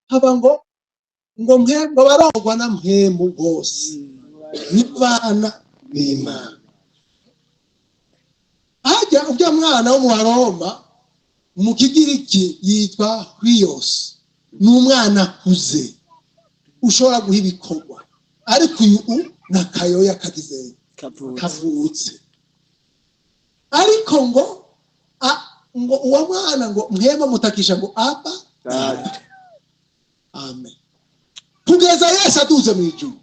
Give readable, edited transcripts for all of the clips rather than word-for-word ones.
Haba ngo mwe ngo barongwa na Mpwemu bose ni bana b'Imana. Hajya ujya mwana wo mu Baroma, mu Kigiriki yitwa huios, ni umwana akuze ushobora guha ibikorwa, ariko uyu ni akayoya kagize kavutse. Kavutse, ariko ngo uwo mwana ngo Mpwemu mutakisha ngo "Aba Data." Amen. Kugeza Yesu aduze mu ijuru,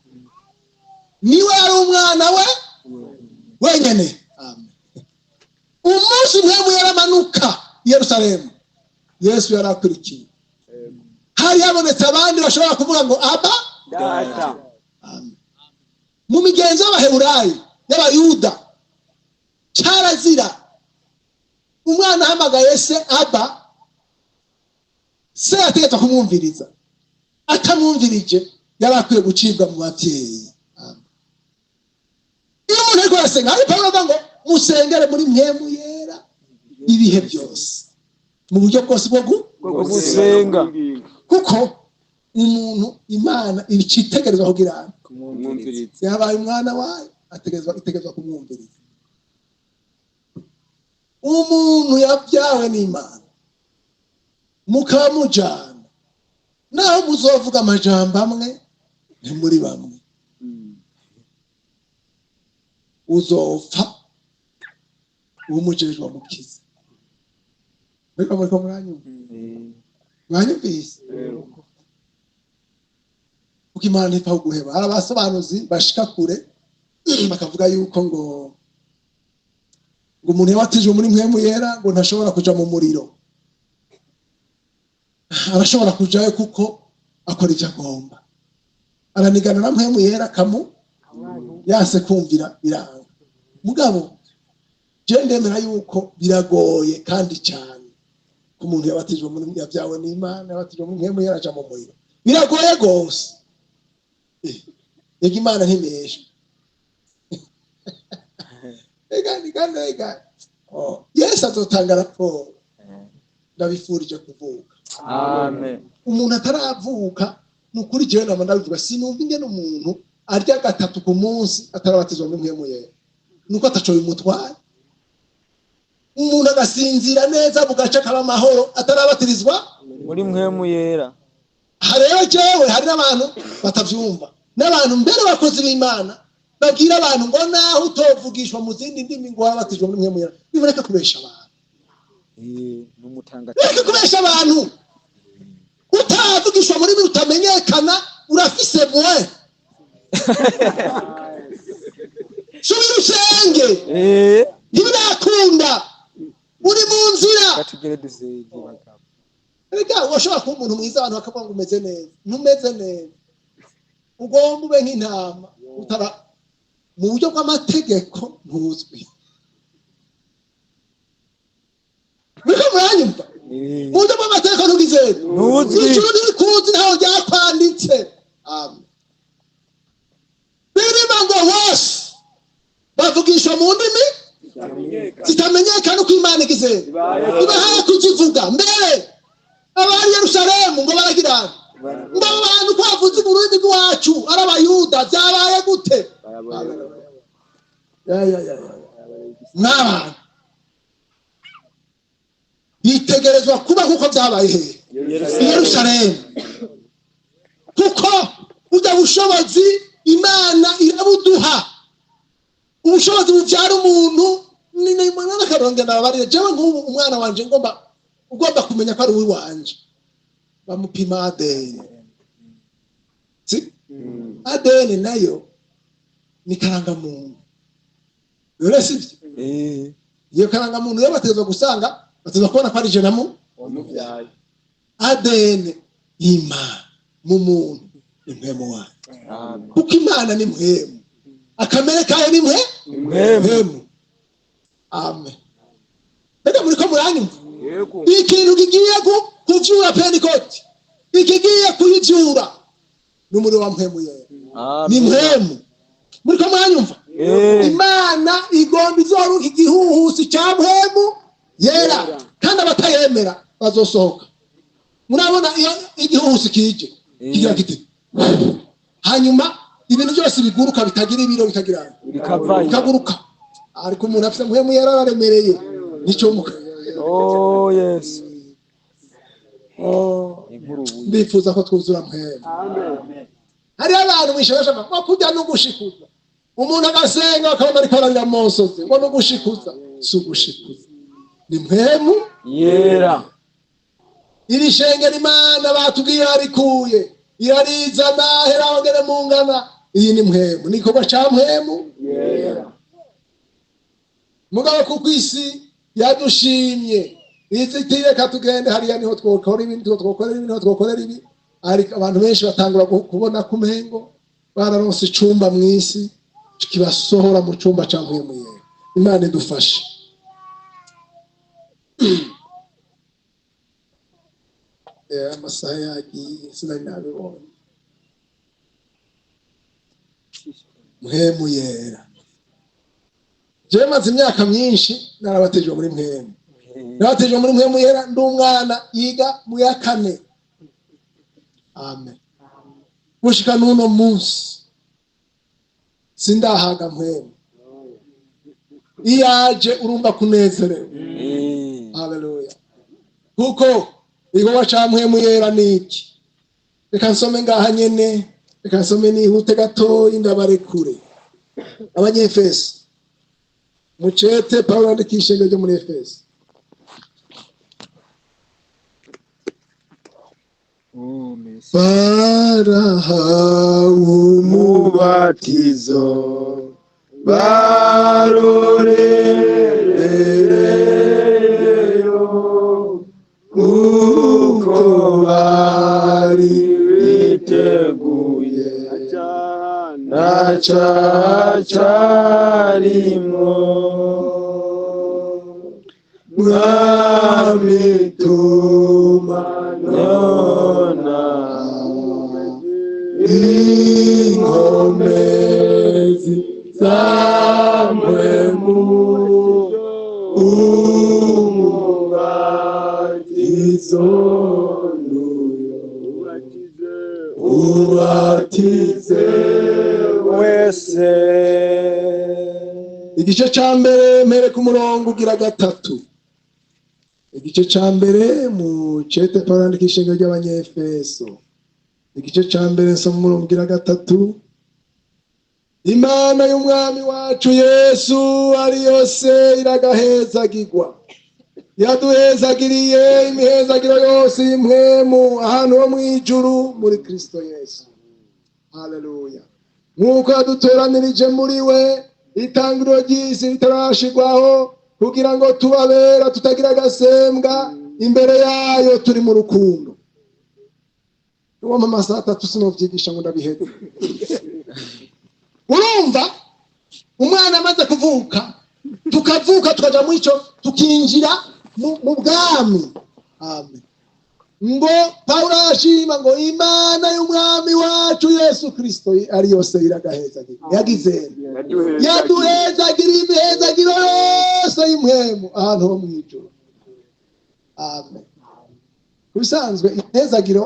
niwe yari umwana we wenyene. Amen. Umunsi Mpwemu yaramanuka i Yerusalemu, Yesu yari akurikiye, hari habonetse abandi bashobora kuvuga ngo "Aba Data." Amen. Mu migenzo y'Abaheburayi, y'Abayuda, cyarazira umwana ahamagaye se "Aba". Se yategetswe kumwumviriza, atamwumvirije yari akwiye gucibwa mu babyeyi. Amen. Iyo umuntu ariko arasenga, hari Pawulo avuga ngo musengere muri Mpwemu Yera ibihe byose, mu buryo bwose bwo bwo gusenga. Kuko umuntu Imana ibicitegerezwa kugira ngo kumwumviriza. Yabaye umwana wayo, ategerezwa, itegerezwa kumwumviriza. Umuntu yabyawe n'Imana, mukaba mujana, naho muzovuga amajambo amwe, ntimuri bamwe. Uzopfa umujejwe amukiza. Muriko muranyumva? Mwanyumvise? Kuko Imana ntipfa guheba. Hari abasobanuzi bashika kure bakavuga yuko ngo umuntu yabatijwe muri Mpwemu Yera ngo ntashobora kuja mu muriro. Arashobora kujayo, kuko akora ivyo agomba, aranigana na Mpwemu Yera, kamu yase kumvira biranga. Mugabo je ndemera yuko biragoye kandi cyane ko umuntu yabatijwe muri, yabyawe n'Imana, yabatijwe muri Mpwemu Yera aja mu muriro. Biragoye gose. Ega Imana ntimesha. Ega ega oh, Yesu azotanga raporo. Ndabifurije kuvuka. Amen. Umuntu ataravuka, ni ukuri jewe nama ndabivuga, sinumva ingene umuntu arya gatatu ku munsi atarabatizwa muri Mpwemu Yera, nuko ataco bimutwaye. Umuntu agasinzira neza, bugaca akaba amahoro, atarabatirizwa muri Mpwemu Yera. Aha rero jewe hari n'abantu batavyumva, n'abantu mbere bakozi b'Imana babwira abantu ngo naho utovugishwa mu zindi ndimi ngo warabatijwe muri Mpwemu Yera. Nibareka kubesha abantu. N'umutanga. Reka kubesha abantu. Utavugishwa muri bimwe, utamenyekana, urafise mwe subira usenge. Ntibirakunda, uri mu nzira. Tugere dusenge bagabo. Erega washobora kuba umuntu mwiza, abantu bakavuga ngo umeze neza. Ntumeze neza, ugomba ube nk'intama utara mu buryo bw'amategeko ntuzwi. Muriko muranyumva? Mu buryo bw'amategeko ntugize Ntuzwi. Ijuru ntirikuzi, ntaho ryakwanditse. Amen. Birima ngo bose bavugishwa mu ndimi zitamenyekana uko Imana igize ibahaye kuzivuga. Mbere abari Yerusalemu ngo baragira ngo abo bantu ko bavuze mu rurimi rwacu ari Abayuda, byabaye gute? Ya, ya, ya, ya. N'abantu bitegerezwa kuba kuko byabaye hehe? I Yerusalemu. Kuko burya bushobozi Imana irabuduha, ubushobozi bubyara umuntu. N'akaronge nababarire, jewe nk'ubu umwana wanje ngomba, ugomba kumenya ko ari uwiwanje, bamupima ADN. Si ADN nayo ni karangamuntu rero, sibyo? Iyo karangamuntu rero bategerezwa gusanga, bategerezwa kubona ko ari je namu wamubyaye. ADN y'Imana mu muntu ni Mpwemu wayo. Amen. Kuko Imana ni mpwemu, akamere kayo ni mwe Mpwemu. Mpwemu. Amen. Mbega muriko muranyumva? Yego. Ikintu kigiye kuvyura Pentikoti, ikigiye kuyivyura ni umuriro wa Mpwemu Yera, ni Amen. Mpwemu. Muriko muranyumva? Imana igomba izoruka igihuhusi ca Mpwemu Yera, kandi abatayemera bazosohoka. Murabona iyo igihuhusi kije kigira kiti, hanyuma ibintu byose biguruka bitagira ibiro bikagira Bikavayo. Bikaguruka. Ariko umuntu afite Mpwemu Yera araremereye, nicyo muka. Oh Yesu. Oh. Inkurubuye. Ndifuza ko twuzura Mpwemu. Hariho abantu mwishobesha ngo kujya no gushikuza, umuntu agasenga akabona ariko ararira amosozi ngo no gushikuza. Si ugushikuza, ni Mpwemu Yera. Iri shengero Imana batubwiye yarikuye, irarizana hera hongere mungana. Iyi ni Mpwemu, ni igikorwa ca Mpwemu. Mugabo kuko isi yadushimye, isi iti: "Reka tugende hariya, niho twokora ibi, niho twokorera ibi, niho twokorera ibi." Ariko abantu benshi batangura kubona ko umengo bararonse icumba mu isi kibasohora mu cumba ca Mpwemu Yera. Imana idufashe. Amasaha yagiye, sinari nabibonye. Mpwemu Yera, jewe maze imyaka myinshi narabatijwe muri Mpwemu, narabatijwe muri Mpwemu Yera ndi umwana yiga mu ya kane. Amen. Gushika n'uno munsi sindahaga Mpwemu. Iyo aje urumva kunezerewe. Haleluya! Kuko igikorwa ca Mpwemu Yera ni iki? Reka nsome ngaha nyene, reka nsome nihute gatoyi, ndabarekure. Abanyefeso, mucete Pawulo yandikisha ishengero ryo muri Efeso. Oh Messi. Barahawe Umubatizo barorereyo uko bari biteguye, nta cyaha cyarimwo. Mwami, tuma nona inkomezi zamwemu, umubatizo nuyo ubatize Wese. Igice ca mbere, mpere ku murongo ugira gatatu. Igice ca mbere mu cete Pawulo yandika ishengero ry'Abanyefeso, igice ca mbere, nsoma umurongo ugira gatatu. Imana y'Umwami wacu Yesu ari yose iragahezagirwa, yaduhezagiriye imihezagiro yose y'impwemu ahantu ho mu ijuru muri Kristo Yesu. Haleluya! Nk'uko yadutoranirije muri we itangiriro ry'isi ritarashirwaho, kugira ngo tubabera tutagira agasembwa imbere yayo turi mu rukundo. Uwo mama saa 3 sinovyigisha ngo ndabihebe. Urumva umwana amaze kuvuka, tukavuka tukaja muri ico, tukinjira mu bwami. Amen. Ngo Pawulo arashima ngo Imana y'Umwami wacu Yesu Kristo ari yose iragaheza, yagize yaduhezagira imihezagiro yose y'impwemu ahantu ho mu ijuru. Amen. Ku bisanzwe imihezagiro,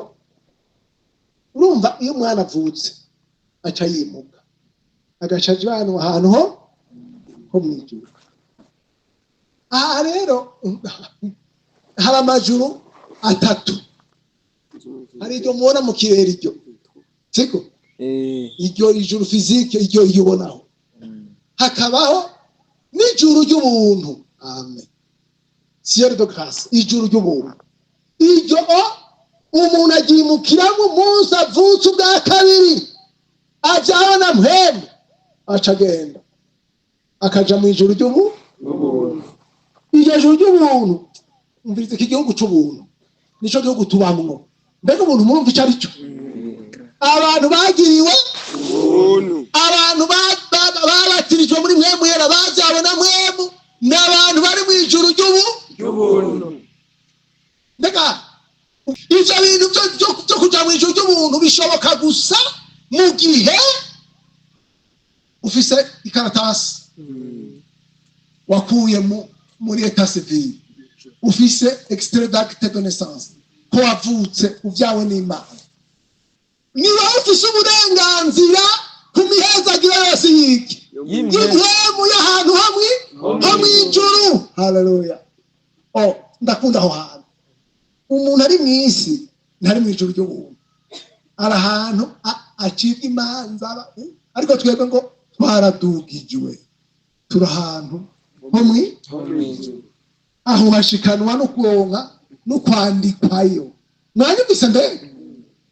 urumva iyo umwana avutse aca yimuka, agaca ajanwa ahantu ho mu ijuru. Aha rero hari amajuru atatu. Hari iryo mubona mu kirere, iryo siko? Iryo ijuru physique, iryo iyo ubonaho. Hakabaho n'ijuru ry'ubuntu. Amen. Ciel de grâce, ijuru ry'ubuntu. Iryo o umuntu aryimukiramo umunsi avutse ubwa kabiri, avyawe na Mpwemu, aca agenda akaja mu ijuru ry'ubu. Iryo juru ry'ubuntu, umviriza, iki gihugu c'ubuntu nico gihugu tubamwo. Mbega ubuntu murumva ico ari cyo? Abantu bagiriwe Ubuntu. Abantu babatirijwe muri Mpwemu Yera, bavyawe na Mpwemu, ni abantu bari mu ijuru ry'ubu. Ry'ubuntu. Mbega ivyo bintu vyo kuja mu ijuru ry'ubuntu bishoboka gusa mu gihe ufise ikaratasi wakuye muri état civil, ufise extrait d'acte de naissance. Ko wavutse ubyawe n'Imana, ni wowe ufise uburenganzira ku mihezagiro yose y'iki? Y'impwemu y'ahantu hamwe ho mu ijuru. Haleluya! Oh, ndakunda aho hantu. Umuntu ari mu isi ntari mu ijuru ry'ubuntu, ari ahantu acibwa imanza, ariko twebwe ngo twaradugijwe, turi ahantu ho mu aho hashikanwa no kuronka no kwandikwayo. Mwanyumvise? Mbega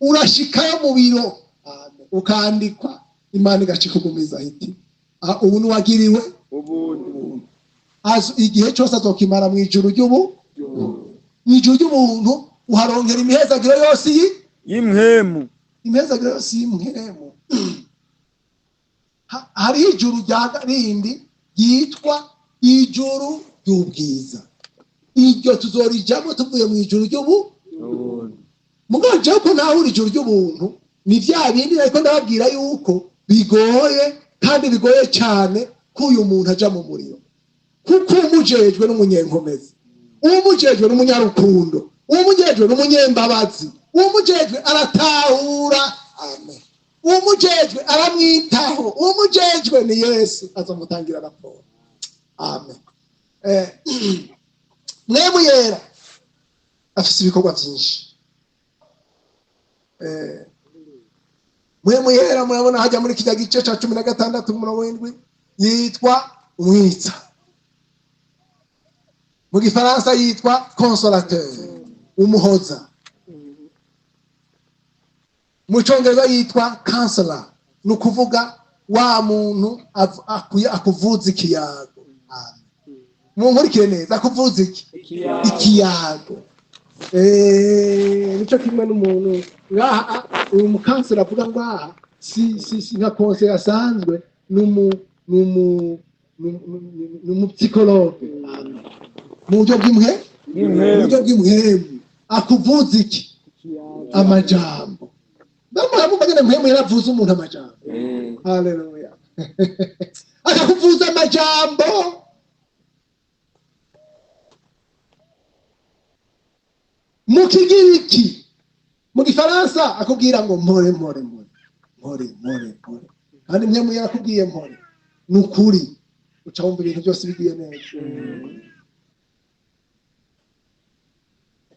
urashikayo mu biro, amen, ukandikwa, Imana igaca ikugumiza iti: "Ah, ubu niwagiriwe ubuntu." Igihe cyose azokimara mu ijuru ry'ubu, mu ijuru ry'ubuntu. Uharonkera imihezagiro yose iyi Y'impwemu. Imihezagiro yose y'imwemu. Hariho ijuru rya rindi ryitwa ijuru ry'ubwiza. Iryo tuzorijamo tuvuye mu ijuru ry'ubu. Mugabo jewe ko ntahura ijuru ry'ubuntu, ni bya bindi ariko ndababwira yuko bigoye, kandi bigoye cyane, ko uyu muntu aja mu muriro, kuko umujejwe n'umunyenkomezi, umujejwe n'umunyarukundo, umujejwe n'umunyembabazi, umujejwe aratahura, amen, umujejwe aramwitaho, umujejwe ni Yesu, azamutangira raporo, amen. Mwemu Yera afise ibikorwa byinshi. Mwemu Yera, murabona hajya muri kijya gice cya 16 umurongo w'7, yitwa umwitsa, mu gifaransa yitwa consolateur, umuhoza, mu cyongereza yitwa counselor, ni ukuvuga wa muntu akuvuza ikiyago. Amen. Munkurikire neza, akuvuza iki? Ikiyago. Nico kimwe n'umuntu ngaha, uyu mukansera avuga ngaha si nka conseiller asanzwe, ni umupsychologue mu buryo bw'imwe, mu buryo bw'impwemu. Akuvuza iki? Amajambo. Ndamuha nyene mpwemu yaravuza umuntu amajambo. Haleluya! Akakuvuza amajambo. Mu kigiriki, mu gifaransa akubwira ngo mpore, mpore, mpore, mpore, mpore, mpore. Kandi mpwemu yarakubwiye mpore, ni ukuri uca wumva ibintu byose bigiye neza.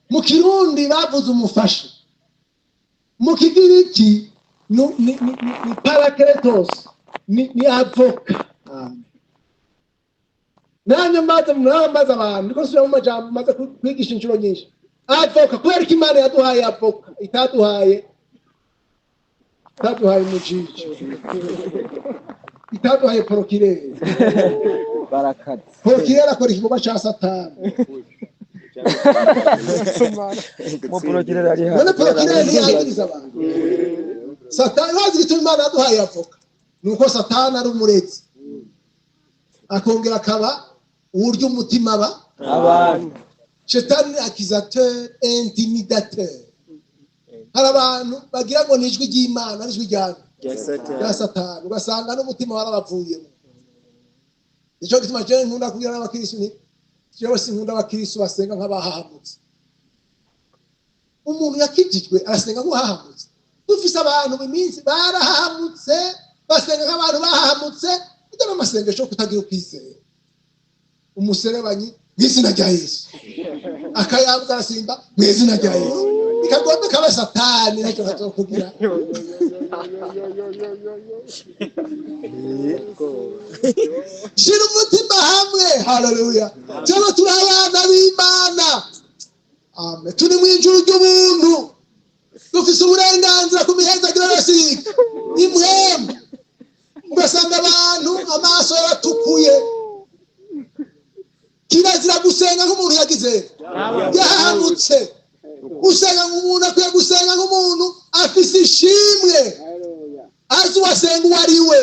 Mu kirundi bavuze umufasha, mu kigiriki ni parakletos, ni avocat. Nanjye maze murambaza abantu, niko nsubira mu majambo maze kwigisha inshuro nyinshi. Avocat, kubera ko Imana yaduhaye avocat, itaduhaye umujiji, itaduhaye procureur. Barakaze. Procureur akora igikorwa ca Satani. Umuprocureur ari hano. None procureur ntiyangiriza abantu? Satani bazi igituma Imana yaduhaye avocat, ni uko Satani ari umurezi, akongera akaba uburyo umutima aba abantu. Shetani ni accusateur, intimidateur. Hari abantu bagira ngo ni ijwi ry'Imana, ari ijwi rya Satani, ugasanga n'umutima warabavuyemo. Nicyo gituma jewe nkunda kubwira n'abakristu nti jewe sinkunda abakristu basenga nk'abahahamutse. Umuntu yakijijwe arasenga nk'uwahahamutse? Dufise abantu mu minsi barahahamutse, basenga nk'abantu bahahamutse. Ibyo ni amasengesho yo kutagira ukwizera. Umuserebanyi, mu izina rya Yesu, akayambwa arasimba, mu izina rya Yesu, ikagomba kaba Satani, ntacyo kazokugira. Shira umutima hamwe. Haleluya! Cyangwa turi abana b'Imana, amen, turi mu ijuru ry'ubuntu, dufise uburenganzira ku mihezagiro yose imwemwe. Ugasanga abantu amaso yaratukuye. Kirazira gusenga nk'umuntu yagize yahamutse. Gusenga nk'umuntu, akwiye gusenga nk'umuntu afise ishimwe, azi uwasenga uwo ari we,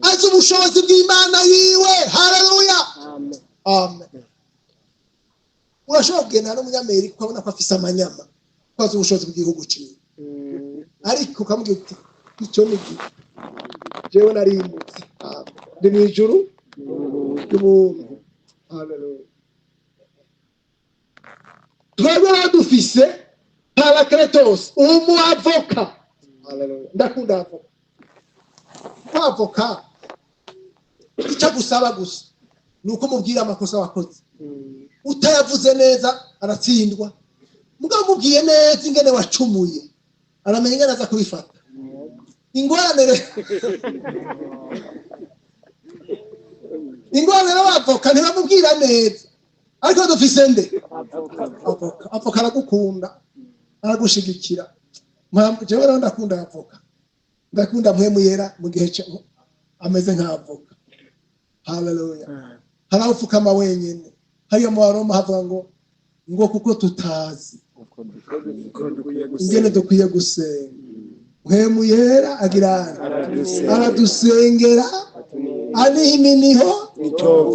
azi ubushobozi bw'Imana yiwe. Haleluya, amen. Urashobora kugenda n'umunyamerika, ukabona ko afise amanyama, ko azi ubushobozi bw'igihugu ciwe, ariko ukamubwira uti: "Icyo ni igihe jewe narimutse, ndi mu ijuru ry'ubuntu." Haleluya! Twebwe rero dufise Parakletos, umuavoka. Haleluya. Ndakunda avoka. Avoka icyo agusaba gusa ni uko umubwira amakosa wakoze. Utayavuze neza aratsindwa, mugabo umubwiye neza ingene wacumuye, aramenya ingene aza kubifata. Ingorane rero avoka ntibamubwira neza. Ariko dufise nde? Avoka. Avoka aragukunda, aragushigikira. Jewe rero ndakunda avoka, ndakunda Mpwemu Yera mu gihe ameze nk'avoka. Haleluya. Hari aho upfukama wenyine. Hariya mu Baroma havuga ngo kuko tutazi ingene dukwiye gusenga, Mpwemu Yera agira aradusengera aniha iminiho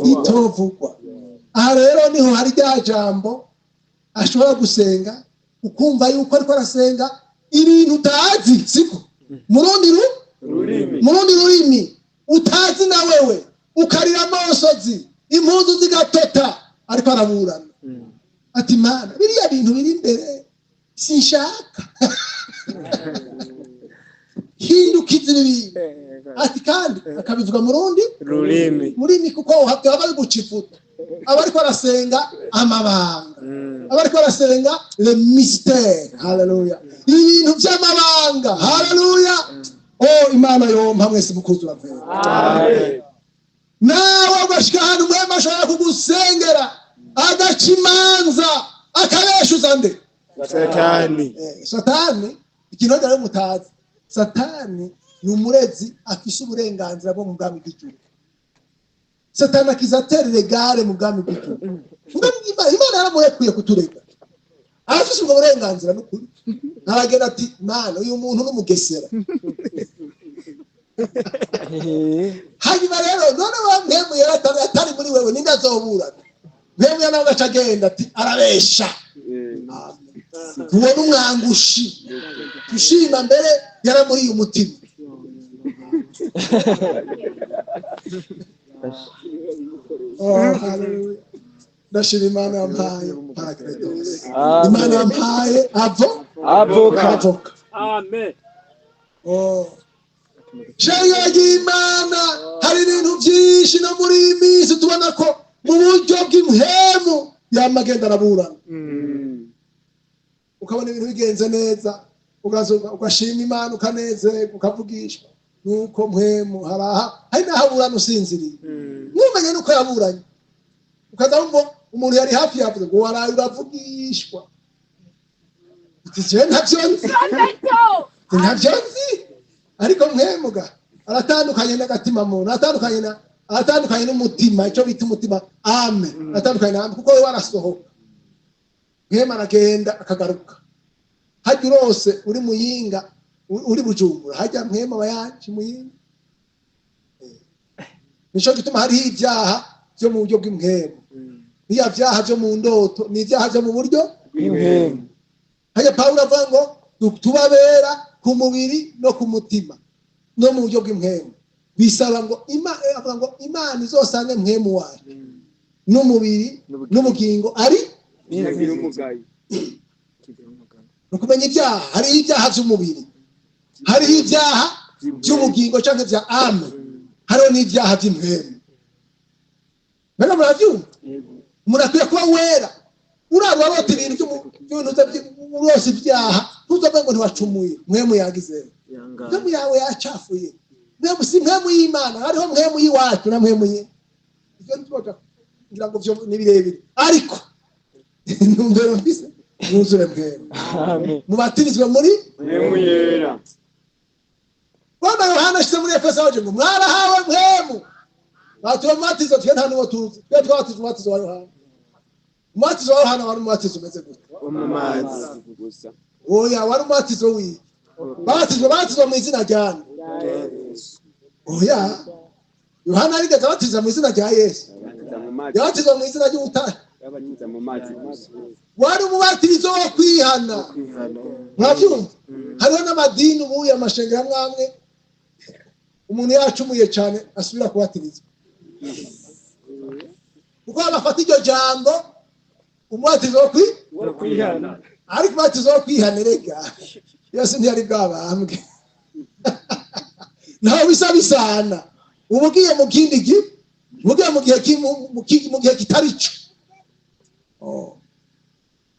itovugwa. Aha rero niho hari rya jambo ashobora gusenga ukumva yuko ariko arasenga ibintu utazi, siko murundi rurimi utazi, na wewe ukarira amosozi, impuzu zigatota, ariko araburana ati: "Mana, biriya bintu biri imbere sinshaka, hindukiza ibi bintu." Ati kandi akabivuga mu rundi rurimi. Murimi, kuko aba ari gucifuta, aba ariko arasenga amabanga, aba ariko arasenga le mystère. Haleluya. Ibintu by'amabanga. Haleluya. Oh, Imana yompa mwese mukuzura mpera. Nawe ugashika ahantu Mpwemu ashobora kugusengera, agaca imanza, akabeshuza nde? Satani. Satani, ikintu rero mutazi, Satani ni umurezi afise uburenganzira bwo mu bwami bw'ijuru. Satani akiza aterera egare mu bwami bw'ijuru. Ubwami bw'Imana, Imana yaramurekuye kuturega, arafise ubwo burenganzira. N'ukuri aragenda ati: "Mana, uyu muntu n'umugesera." Hanyuma rero none wa Mpwemu Yera atari muri wewe, ninde azoburana? Mpwemu Yera nawe agaca agenda ati: "Arabesha." Tubona umwangushi ushima mbere yaramuriye umutima. Oh, hallelujah. Ndashima Imana yampaye Parakletos, Imana yampaye avo Avoka. Avoka. Amen. Oh. Shenge ry'Imana, hari ibintu byinshi no muri iyi minsi tubona ko mu buryo bw'impwemu yamagenda araburana, ukabona ibintu bigenze neza, ugashima Imana, ukanezerwa, ukavugishwa nuko Mpwemu haraha hari n'aho aburana usinziriye, ntumenye nuko yaburanye, ukaza wumva umuntu yari hafi yavuze ngo: "Waraye uravugishwa." Uti: "Jewe ntavyo nzi, ntavyo nzi." Ariko Mpwemuga aratandukanye n'agatima muntu, aratandukanye n'umutima, icyo bita umutima, âme, aratandukanye na âme, kuko we warasohoka. Mpwemu aragenda akagaruka. Hajya urose uri Muyinga, uri Bujumbura, hajya Mpwemu aba yaje Muyinga. Nico gituma hariho ibyaha byo mu buryo bw'impwemu, biriya byaha byo mu ndoto ni ibyaha byo mu buryo bw'impwemu. Hajya Pawulo avuga ngo tubabera ku mubiri no ku mutima no mu buryo bw'impwemu. Bisaba ngo avuga ngo Imana izosange mpwemu wacu n'umubiri n'ubugingo ari Ntagira umugayo. Ni ukumenya ibyaha. Hariho ibyaha by'umubiri, hariho ibyaha by'ubugingo cyangwa bya âme, hariho n'ibyaha by'impwemu. Mbega murabyumva? Umuntu akwiye kuba wera. Urara urota ibintu by'ibintu urose ibyaha, ntuzavuge ngo ntiwacumuye. Mpwemu yagize, mpwemu yawe yacafuye. Mpwemu si mpwemu y'Imana. Hariho mpwemu y'iwacu na mpwemu ye. Ivyo ntitwoja ngira ngo vyo ni birebire, ariko intumbero mfise: mwuzure mpwemu. Amen. Mubatirizwe muri Mpwemu Yera. Bwana Yohana ashize muri Efeso aje ngo: "Mwarahawe mpwemu." Batuwe mubatizo, twe nta n'uwo tuzi. Twe twabatijwe umubatizo wa Yohana. Umubatizo wa Yohana wari umubatizo umeze gute? Wo mu mazi gusa. Oya, wari umubatizo w'iki? Babatizwa mu izina rya nde? Oya, Yohana yarigeze abatiza mu izina rya Yesu? Yabatiza mu mazi. Yabatizwa mu izina ry'ubutare. Yabatiza mu mazi gusa. Wari umubatizo wo kwihana. Murabyumva? Hariho n'amadini ubu, amashengero amwe amwe, umuntu yacumuye cyane asubira kubatirizwa, kuko bafata iryo jambo umubatizo wo Wo kwihana. Ariko umubatizo wo kwihana erega Yesu ntiyari bwabambwe, ntaho bisa bisana. Uba ugiye mu kindi gihe, uba ugiye mu gihe mu gihe kitari cyo. Oh.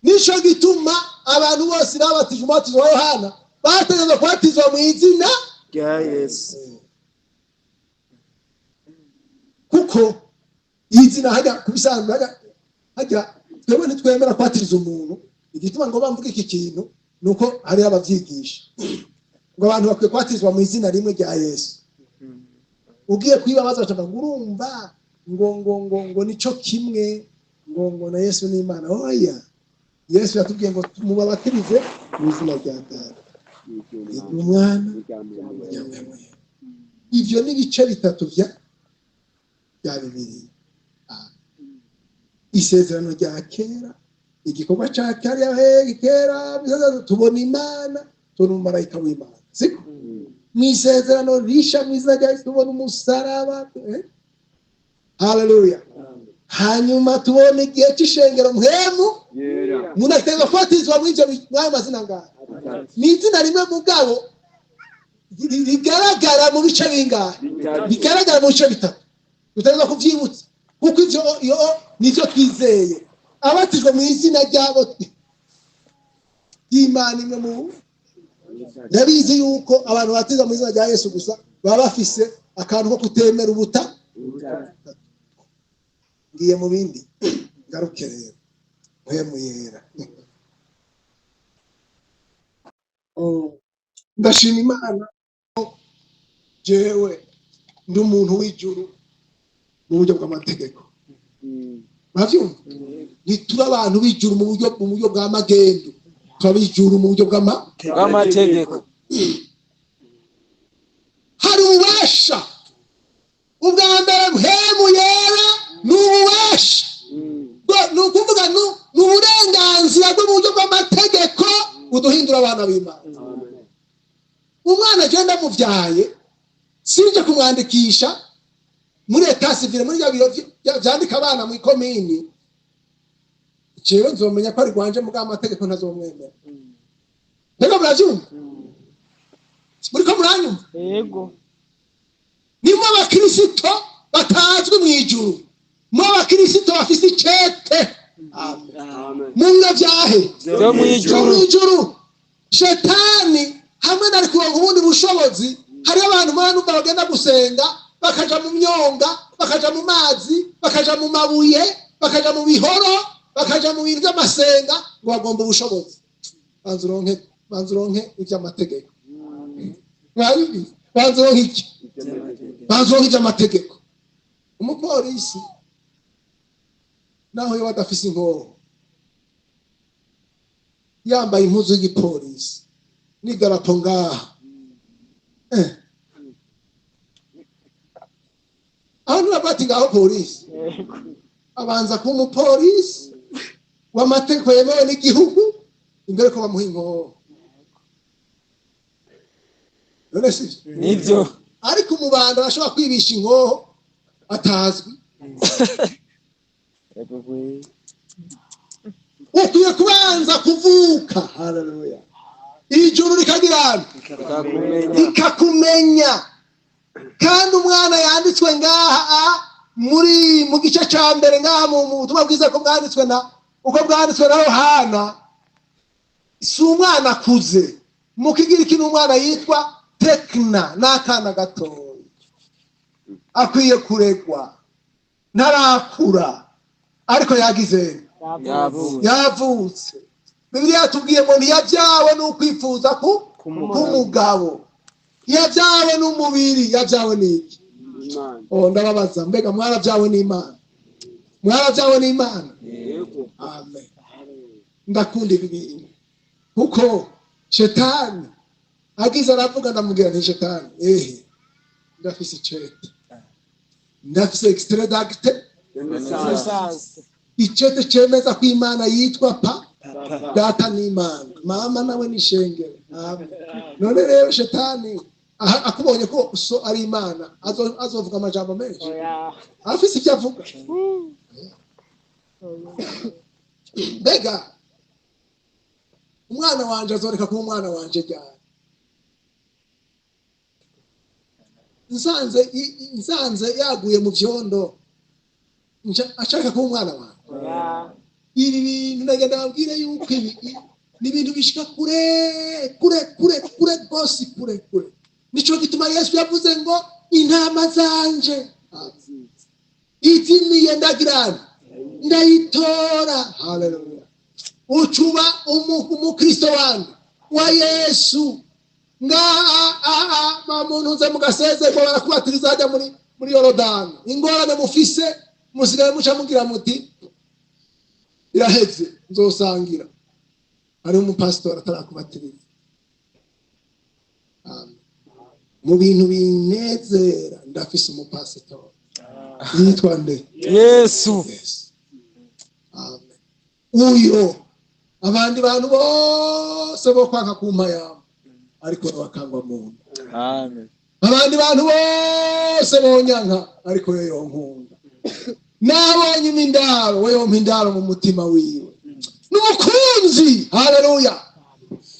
Nico gituma abantu bose babatijwe umubatizo wa Yohana bategerezwa kubatizwa mu izina rya Yesu. Kuko izina hajya kubisanzwe hajya twebwe ntitwemera kwatiriza umuntu. Igituma ngo bamvuge iki kintu ni uko hariho ababyigisha ngo abantu bakwiye kwatirizwa mu izina rimwe rya Yesu. Ugiye kwibabaza bacavuga ngo urumva ngo nico kimwe ngo na Yesu ni Imana. Oya, Yesu yatubwiye ngo mubabatirize mu izina rya Data, iry'Umwana, irya Mpwemu. Ivyo ni ibice bitatu bya Bibiliya. Isezerano rya kera, igikorwa cya kariya kera, tubona Imana, tubona umumarayika w'Imana, siko? Mu isezerano risha, mu izina rya Yesu, tubona umusaraba. Haleluya! Hanyuma tubona igihe cy'ishengero, Mpwemu Yera. Umuntu ategerezwa kubatizwa muri ibyo mw'ayo mazina ngayo. Ni izina rimwe mugabo rigaragara mu bice bingahe? Bitatu. Bigaragara mu bice bitatu. Dutegerezwa kubyibutsa kuko ivyo iyo nivyo twizeye. Abatijwe mu izina ryabo ry'Imana imwe mu ndabizi yuko abantu batizwa mu izina rya Yesu gusa baba bafise akantu ko kutemera ubuta. Ngiye mu bindi, ngaruke rero Mpwemu Yera. Oh, ndashima Imana, jewe ndi umuntu w'ijuru mu buryo bw'amategeko. Murabyumva? Ntituri abantu b'ijuru mu buryo bwa magendu, turabijuru mu buryo bw'amategeko. Hari ububasha. Ubwa mbere, Mpwemu Yera ni ububasha. Ni ukuvuga ni uburenganzira bwo mu buryo bw'amategeko buduhindura abana b'Imana. Umwana agenda amubyaye, sinje kumwandikisha muri état civil, muri bya biro vyandika abana mu ikomini, jewe nzomenya ko ari rwanje, mu bw'amategeko ntazomwemera. Mbega muravyumva? Muriko muranyumva? Yego. Nimwe abakirisito batazwi mu ijuru, mwe abakirisito bafise icete. Amen. Amen. Mu biro vyahe? Byo mu Byo ijuru. mu ijuru. Shetani hamwe nari kuronka ubundi bushobozi. Hariho abantu mwana bagenda gusenga, bakaja mu myonga, bakaja mu mazi, bakaja mu mabuye, bakaja mu bihoro, bakaja mu bintu by'amasenga ngo bagomba ubushobozi. Banza uronke, banza uronke iby'amategeko. Mwabibizi? Banza uronke iki? Banza uronke iby'amategeko. Umupolisi naho yoba adafise inkoho, yambaye impuzu y'igipolisi n'idarapo ngaha. Aho nturavuga ati ngaho polisi. Abanza kuba umupolisi w'amategeko yemewe n'igihugu imbere ko bamuha inkoho. None si byo? Nibyo. Ariko umubanda arashobora kwibisha inkoho atazwi. Yego we. Ukwiye kubanza kuvuka, haleluya, ijuru rikagira Rikakumenya. Rikakumenya. Kandi umwana yanditswe ngaha muri mu gice cya mbere ngaha mu butumwa bwiza ko bwanditswe na uko bwanditswe na Yohana, si umwana akuze. Mu Kigiriki ni umwana yitwa tekna, ni akana gatoya akwiye kuregwa, ntarakura ariko yagize Yavutse. Yavutse. Bibiliya yatubwiye ngo ntiyabyawe n'ukwifuza ku k'umugabo, yabyawe n'umubiri, yabyawe n'iki? Imana. Oh, ndababaza, mbega mwarabyawe n'Imana? Mwarabyawe n'Imana? Yego. Amen. Ndakunda ibi bintu kuko shetani agize aravuga, ndamubwira nti: "Shetani, ehe, ndafise icete, ndafise extrait d'acte Renaissance. Icete cemeza ko Imana yitwa pa Data n'Imana Mama, nawe ni shengero." Amen. None rero shetani aha, akubonye ko so ari Imana, azovuga amajambo menshi, afise ibyo avuga. Mbega Umwana wanje azoreka kuba umwana wanje ryari? Nsanze yaguye mu vyondo, ashaka kuba umwana wanje. Ibi bintu ndagenda babwire yuko ibi ni ibintu bishika kure kure kure kure rwose, kure kure. Nico gituma Yesu yavuze ngo intama zanje izimiye ndagirana ndayitora. Haleluya! Ucuba umukristo wanje wa Yesu ngaha muntu nze mugasezerwa, barakubatiriza hajya muri Yorodani. Ingorane mufise, musigaye muca mugira muti iraheze, nzosangira. Hariho umupasitori atarakubatiriza. Amen. Mu bintu binezera, ndafise umupasitori yitwa nde? Yesu. Yesu. Amen. Uyo abandi bantu bose bo kwaka kumpa yawe, ariko bakangwa mu nda. Amen. Abandi bantu bose bonyanka, ariko yo yonkunda. Nabonye imindaro, we yompa indaro mu mutima wiwe n'umukunzi. Haleluya!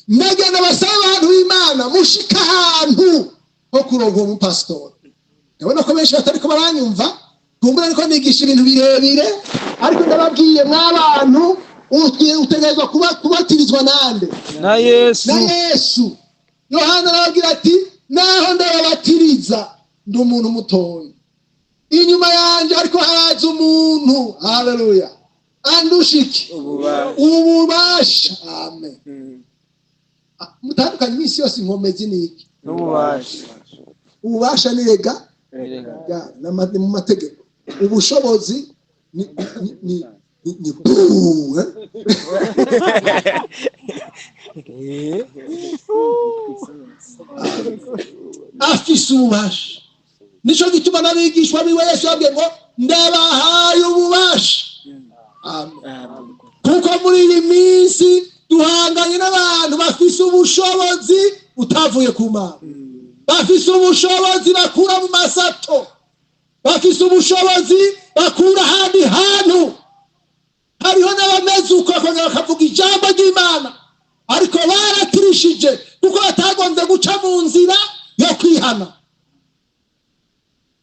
Ndagenda basaba abantu b'Imana, mushika ahantu ho kuronka uwo mupasitori. Ndabona ko benshi batariko baranyumva, kumbura ariko nigisha ibintu birebire, ariko ndababwiye mw'abantu, utegerezwa kuba kubatirizwa nande? Na Yesu. Na Yesu. Yohana arababwira ati naho ndababatiriza, ndi umuntu mutoya, inyuma yanjye ariko haraza umuntu, haleluya, andusha iki? Ububasha. Ububasha. Amen. Mutandukanye iminsi yose, inkomezi ni iki? N'ububasha. Ububasha ni rega ya, ni mu mategeko. Ubushobozi ni buu, eh? Afise ububasha. Nico gituma n'abigishwa biwe Yesu yabwiye ngo ndabahaye ububasha. Amen. Kuko muri iyi minsi duhanganye n'abantu bafise ubushobozi butavuye ku Mana, bafise ubushobozi bakura mu masato, bafise ubushobozi bakura ahandi hantu. Hariho n'abameze uko, bakongera bakavuga ijambo ry'Imana, ariko baratirishije kuko batagombye guca mu nzira yo kwihana.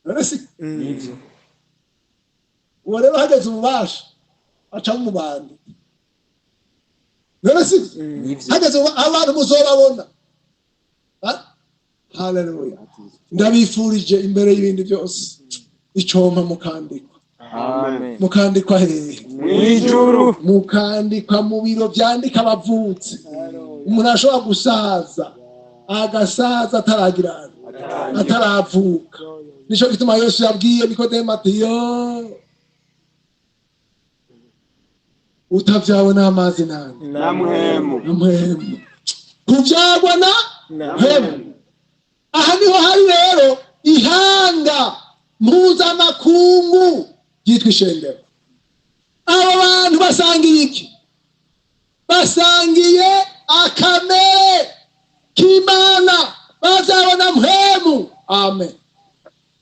None si uwo rero hageze ububasha aca mu bantu? None si hageze abantu muzobabona? Haleluya! Ndabifurije imbere y'ibindi byose icompa mukandikwa. Amen. Mukandikwa hehe? Mwijuru. Mukandikwa mu biro byandika abavutse. Umuntu ashobora gusaza, agasaza ataragira, ataravuka. Nico gituma Yesu yabwiye Nikodemu ati yo utavyawe n'amazi nande Na mpwemu. Mpwemu, kuvyagwa na mpwemu. Aha niho hari rero ihanga mpuzamakungu ryitwa ishengero. Abo bantu basangiye iki? Basangiye akamere k'Imana, bazabona mpwemu. Amen.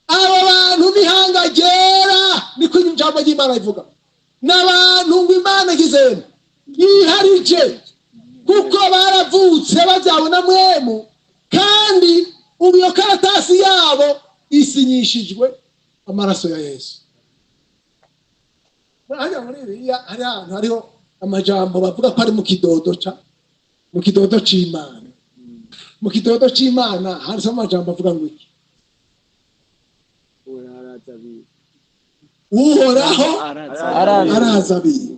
Abo bantu n'ihanga ryera, niko ijambo ry'Imana rivuga, n'abantu ngo Imana igizemo yiharije, kuko baravutse bazabona mwemu, kandi ubu iyo karatasi yabo isinyishijwe amaraso ya Yesu. Hariya muri Bibiliya hari ahantu hariho amajambo bavuga ko ari mu kidodo ca mu kidodo c'Imana. Mu kidodo c'Imana handitseho amajambo avuga ngo iki? Uhoraho Arazi. Araza abiwe,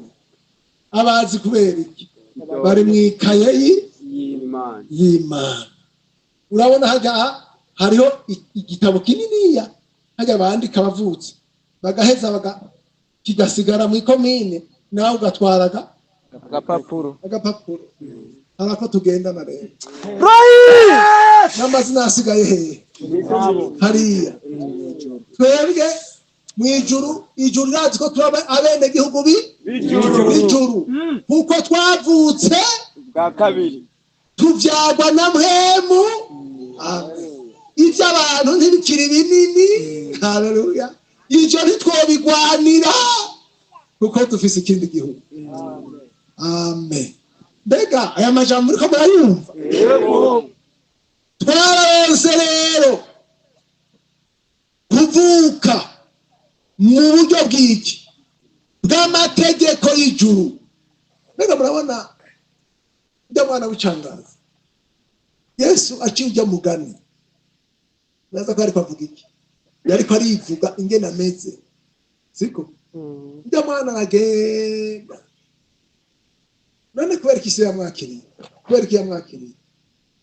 abazi kubera iki? Bari mu ikaye y'Imana. y'Imana. Urabona hajya hariho igitabo kininiya hajya bandika abavutse, bagaheza kigasigara mu ikomine, nawe ugatwaraga agapapuro. Agapapuro. Hari ako tugendana rero n'amazina asigaye hehe? Hariya twebwe mu ijuru. Ijuru rirazi ko turi abenegihugu b'ijuru, kuko twavutse bwa kabiri, tubyagwa na mpwemu. Amen. Iby'abantu ntibikiri binini. Haleluya! Ibyo ntitwobigwanira kuko dufise ikindi gihugu. Amen. Mbega aya majambo muriko murayumva? Twararonse rero kuvuka mu buryo bw'iki? Bw'amategeko y'ijuru. Mbega murabona ujya mwana w'icangazi, Yesu aciye ujya mugani, neza ko ariko avuga iki? Yariko arivuga ingene ameze, siko? Ujya mwana aragenda. None kubera iki se yamwakiriye? Kubera iki yamwakiriye?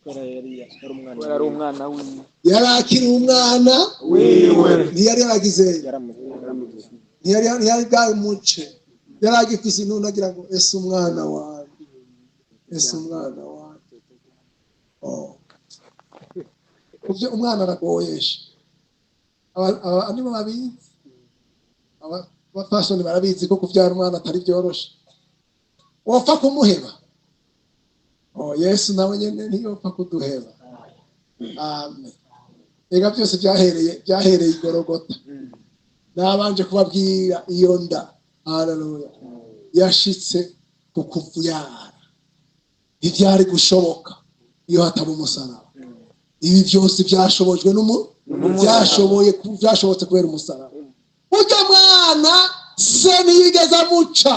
Kubera ari umwana wiwe. Yari akiri umwana wiwe. Ntiyari yaragize, ntiyari bwamuce, yari agifise intuntu, agira ngo: "Ese umwana wawe, ese umwana wawe." Oh. Kubyo umwana aragoyesha. Nibo babizi, abapfasoni barabizi ko kubyara umwana atari byoroshe, wopfa kumuheba. Oh, Yesu nawe nyene ntiyopfa kuduheba. Amen. Ega byose byahereye igorogota. Nabanje kubabwira iyo nda, haleluya, yashitse ku kuvyara. Ntibyari gushoboka iyo hataba umusaraba. Ibi byose byashobojwe n'umu byashoboye byashobotse kubera umusaraba. Ujya mwana se ntiyigeze amuca.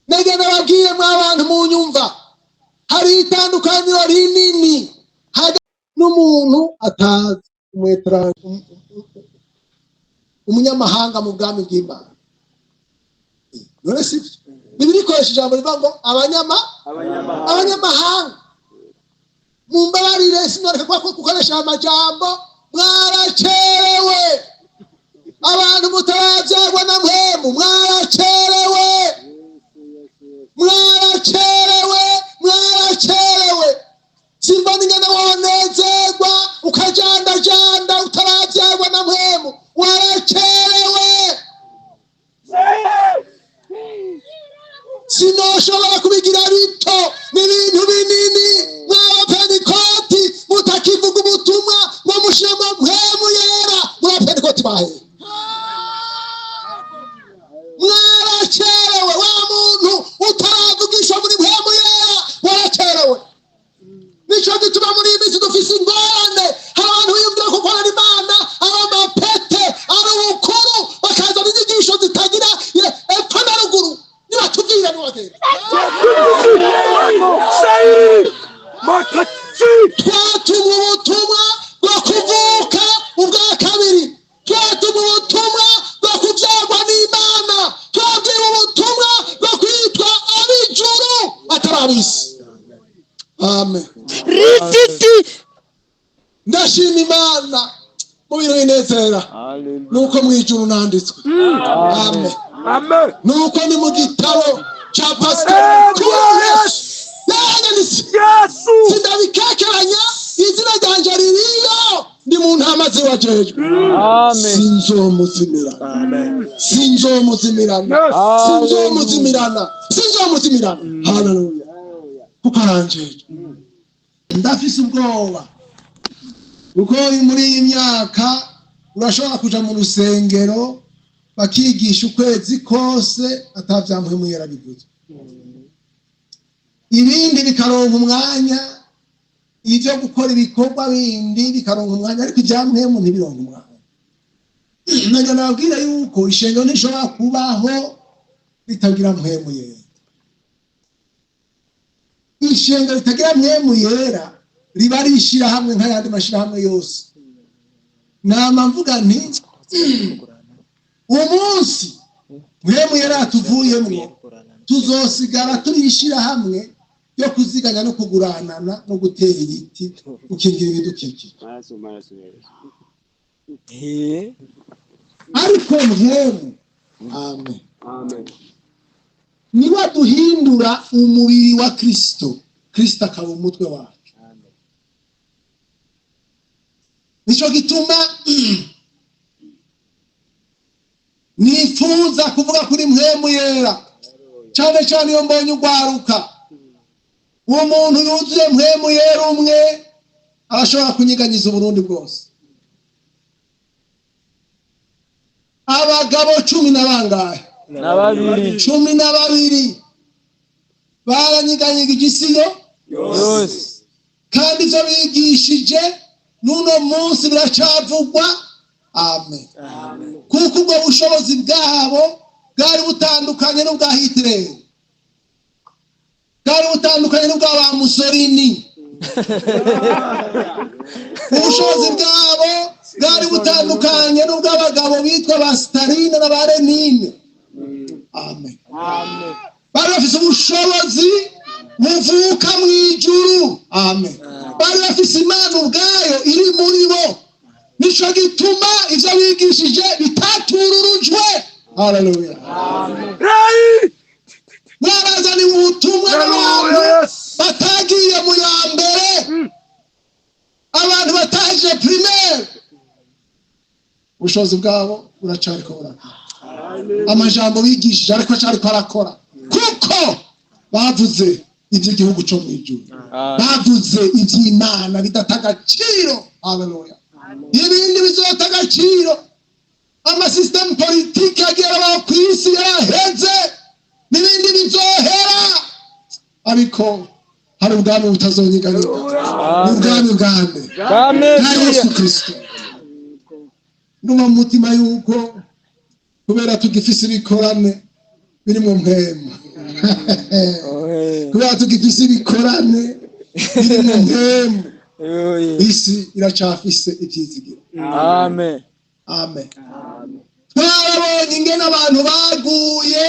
Nege nababwiye, mw'abantu munyumva, hari itandukaniro rinini hagati n'umuntu atazi, umunyamahanga mu bwami bw'Imana. None si byo? Bibiliya ikoresha ijambo rivuga ngo abanyamahanga. Abanyamahanga. Mumbabarire, sinoreka kuba gukoresha aya majambo. Mwaracerewe, abantu mutarabyarwa na Mpwemu, mwaracerewe, mwaracerewe, mwaracerewe. Simbona ingene wonezerwa ukajandajanda utarabyarwa na Mpwemu. Waracerewe. Sinoshobora kubigira bito, ni ibintu binini. Mw'abapentikoti mutakivuga ubutumwa ngo mushiremo Mpwemu Yera, mw'abapentikoti bahe, mwaracerewe. Wa muntu utaravugishwa muri Mpwemu Yera, waracerewe. Nico gituma muri iyi minsi dufise ingorane. Hari abantu biyumvira ko gukorera Imana ari amapete, ari ubukuru, bakazana inyigisho zitagira epfo na ruguru. Nibatubwira niwagenda. Twatumwe ubutumwa bwo kuvuka ubwa kabiri, twatumwe ubutumwa bwo kubyarwa n'Imana, twabwiwe ubutumwa bwo kwitwa ab'ijuru atari ab'isi. Amen. Ndashima Imana mu bintu binezera nuko mu ijuru nanditswe. Amen. Amen. Nuko ni mu gitabo cya Pascal Yesu yaranyanditse. Yesu. Sindabikekeranya, izina ryanje ririyo, ndi mu ntama ziwajejwe. Amen. Sinzomuzimirana, sinzomuzimirana, sinzomuzimirana, sinzomuzimirana. Haleluya, kuko aranjejwe. Ndafise ubwoba kuko muri iyi myaka urashobora kuja mu rusengero bakigisha ukwezi kose ata Mpwemu yarabivuze, ibindi bikaronka umwanya, ibyo gukora ibikorwa bindi bikaronka umwanya, ariko ibya Mpwemu ntibironka umwanya. Najya nababwira yuko ishengero ntishobora kubaho ritagira Mpwemu Yera. Ishengero ritagira Mpwemu Yera riba ari ishyirahamwe nk'ayandi mashyirahamwe yose. Nama mvuga nti umunsi Mpwemu Yera yatuvuyemwo, tuzosigara turi ishyirahamwe ryo kuziganya no kuguranana no gutera ibiti, gukingira ibidukikije. Maraso, maraso Yesu. Ariko Mpwemu, amen, Amen. niwe aduhindura umubiri wa Kristo, Kristo akaba umutwe wacu. Nicyo gituma nifuza kuvuga kuri Mpwemu Yera cyane cyane iyo mbonye ugwaruka. Uwo muntu yuzuye Mpwemu Yera umwe arashobora kunyiganyiza Uburundi bwose. Abagabo cumi na bangahe? Na babiri. 12. Baranyiganyigije isi yo yose. Kandi ibyo bigishije n'uno munsi biracavugwa. Amen. Kuko ubwo bushobozi bwabo bwari butandukanye n'ubwa Hitler, bwari butandukanye n'ubwa ba Mussolini. Ubushobozi bwabo bwari butandukanye n'ubw'abagabo bitwa ba Staline na ba Lenine. Amen. Bari bafise ubushobozi buvuka mu ijuru. Amen. Bari bafise Imana ubwayo iri muri bo. Nico gituma ivyo bigishije bitatururujwe. Haleluya! Mwarazaniwe ubutumwa n'abantu batagiye mu ya mbere, abantu bataje primaire. Ubushobozi bwabo buracariko burakora. Amajambo bigishije ariko acariko arakora, kuko bavuze iby'igihugu cyo mu ijuru, bavuze iby'Imana bidata agaciro. Haleluya! Ibindi bizota agaciro, amasisitemu politiki yagiye arabaho ku isi yaraheze, n'ibindi bizohera, ariko hari ubwami butazonyeganyega. Ni ubwami bwande? Bwa Yesu Kirisito. Ndumva mu mutima yuko kubera tugifise ibikorane biri mu mpemu, kubera tugifise ibikorane biri mu mpemu, isi iracafise ivyizigiro. Amen. Amen. Twarabonye ingene abantu baguye,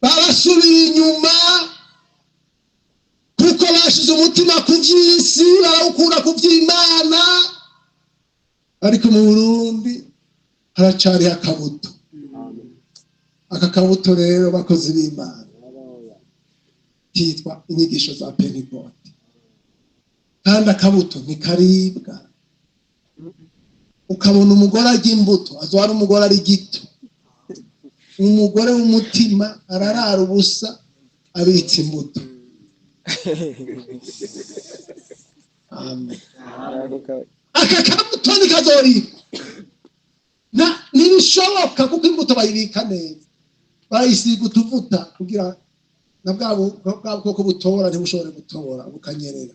barasubira inyuma kuko bashize umutima ku vy'isi, barawukura ku vy'Imana. Ariko mu Burundi haracariho akabuto. Aka kabuto rero, bakozi b'Imana, kitwa inyigisho za Pentekote. Kandi akabuto ntikaribwa. Ukabona umugore arya imbuto, azoba ari umugore ari gito. Umugore w'umutima ararara ubusa abitse imbuto. Amen. Aka kabuto ntikazoribwa, ntibishoboka, kuko imbuto bayibika neza, barayisiga utuvuta kugira na bwa bwoko butora ntibushobore gutora, bukanyerera.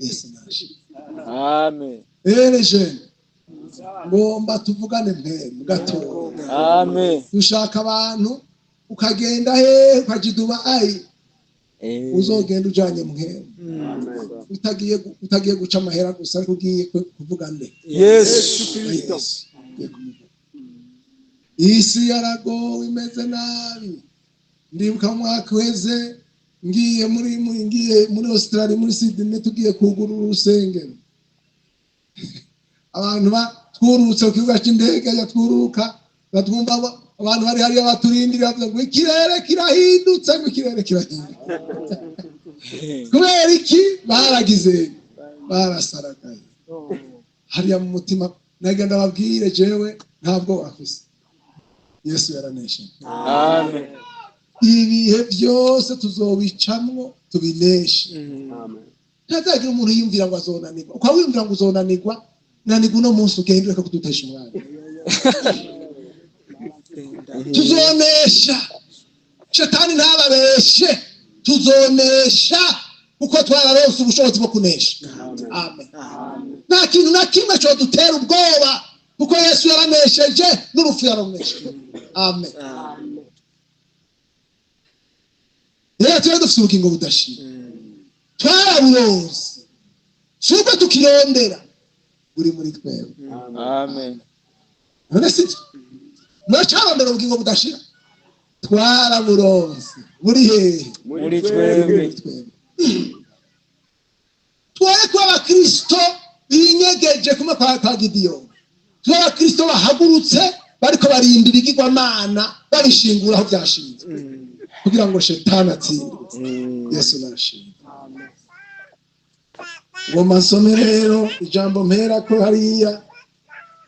Yesu naje. Amen. Ereje ngomba tuvugane mpemu gatoya. Amen. Dushaka abantu ukagenda hehe, ukaja i Dubayi, uzogenda ujanye mpemu, utagiye guca amahera gusa, ariko ugiye kuvuga nde? Yesu. Yesu. Ugiye kumuvuga. Isi yaragowe, imeze nabi. Ndibuka mu mwaka uheze ngiye muri Australia, muri Sydney, tugiye kugurura urusengero. Abantu ba twurutse ku kibuga cy'indege, ya twuruka batwumva abantu bari hariya baturindira, bavuga ngo ikirere kirahindutse, ngo ikirere kirahindutse. Kubera iki? Baragize, barasaragaye hariya mu mutima. Nagenda babwire, jewe ntabwo bafise. Yesu yaranesheje. Amen. Ibihe byose tuzobicamwo tubineshe. Ntazagira umuntu yiyumvira ngo azonanirwa. Ukaba wiyumvira ngo uzonanirwa, nanirwa uno munsi ugende, ureka kudutesha umwanya. Tuzonesha. Shetani ntababeshe, tuzonesha kuko twararonse ubushobozi bwo kunesha. Amen. Nta kintu na kimwe codutera ubwoba, kuko Yesu yaranesheje, n'urupfu yaranesheje. Amen. Rero tuba dufite ubugingo budashira, twaraburonse, si uko tukirondera, buri muri twebwe. Amen. None si muracarondera ubugingo budashira? Twaraburonse. Buri hehe? Muri twebwe. Muri twebwe. Twoye kuba abakristo binyegeje kumwe kwa Gidiyoni, tube abakristo bahagurutse, bariko barinda ibigirwamana, babishingura aho byashinzwe, kugira ngo shetani atsindwe. Yesu narashimwe. Ngoma nsome rero ijambo mpera ko hariya.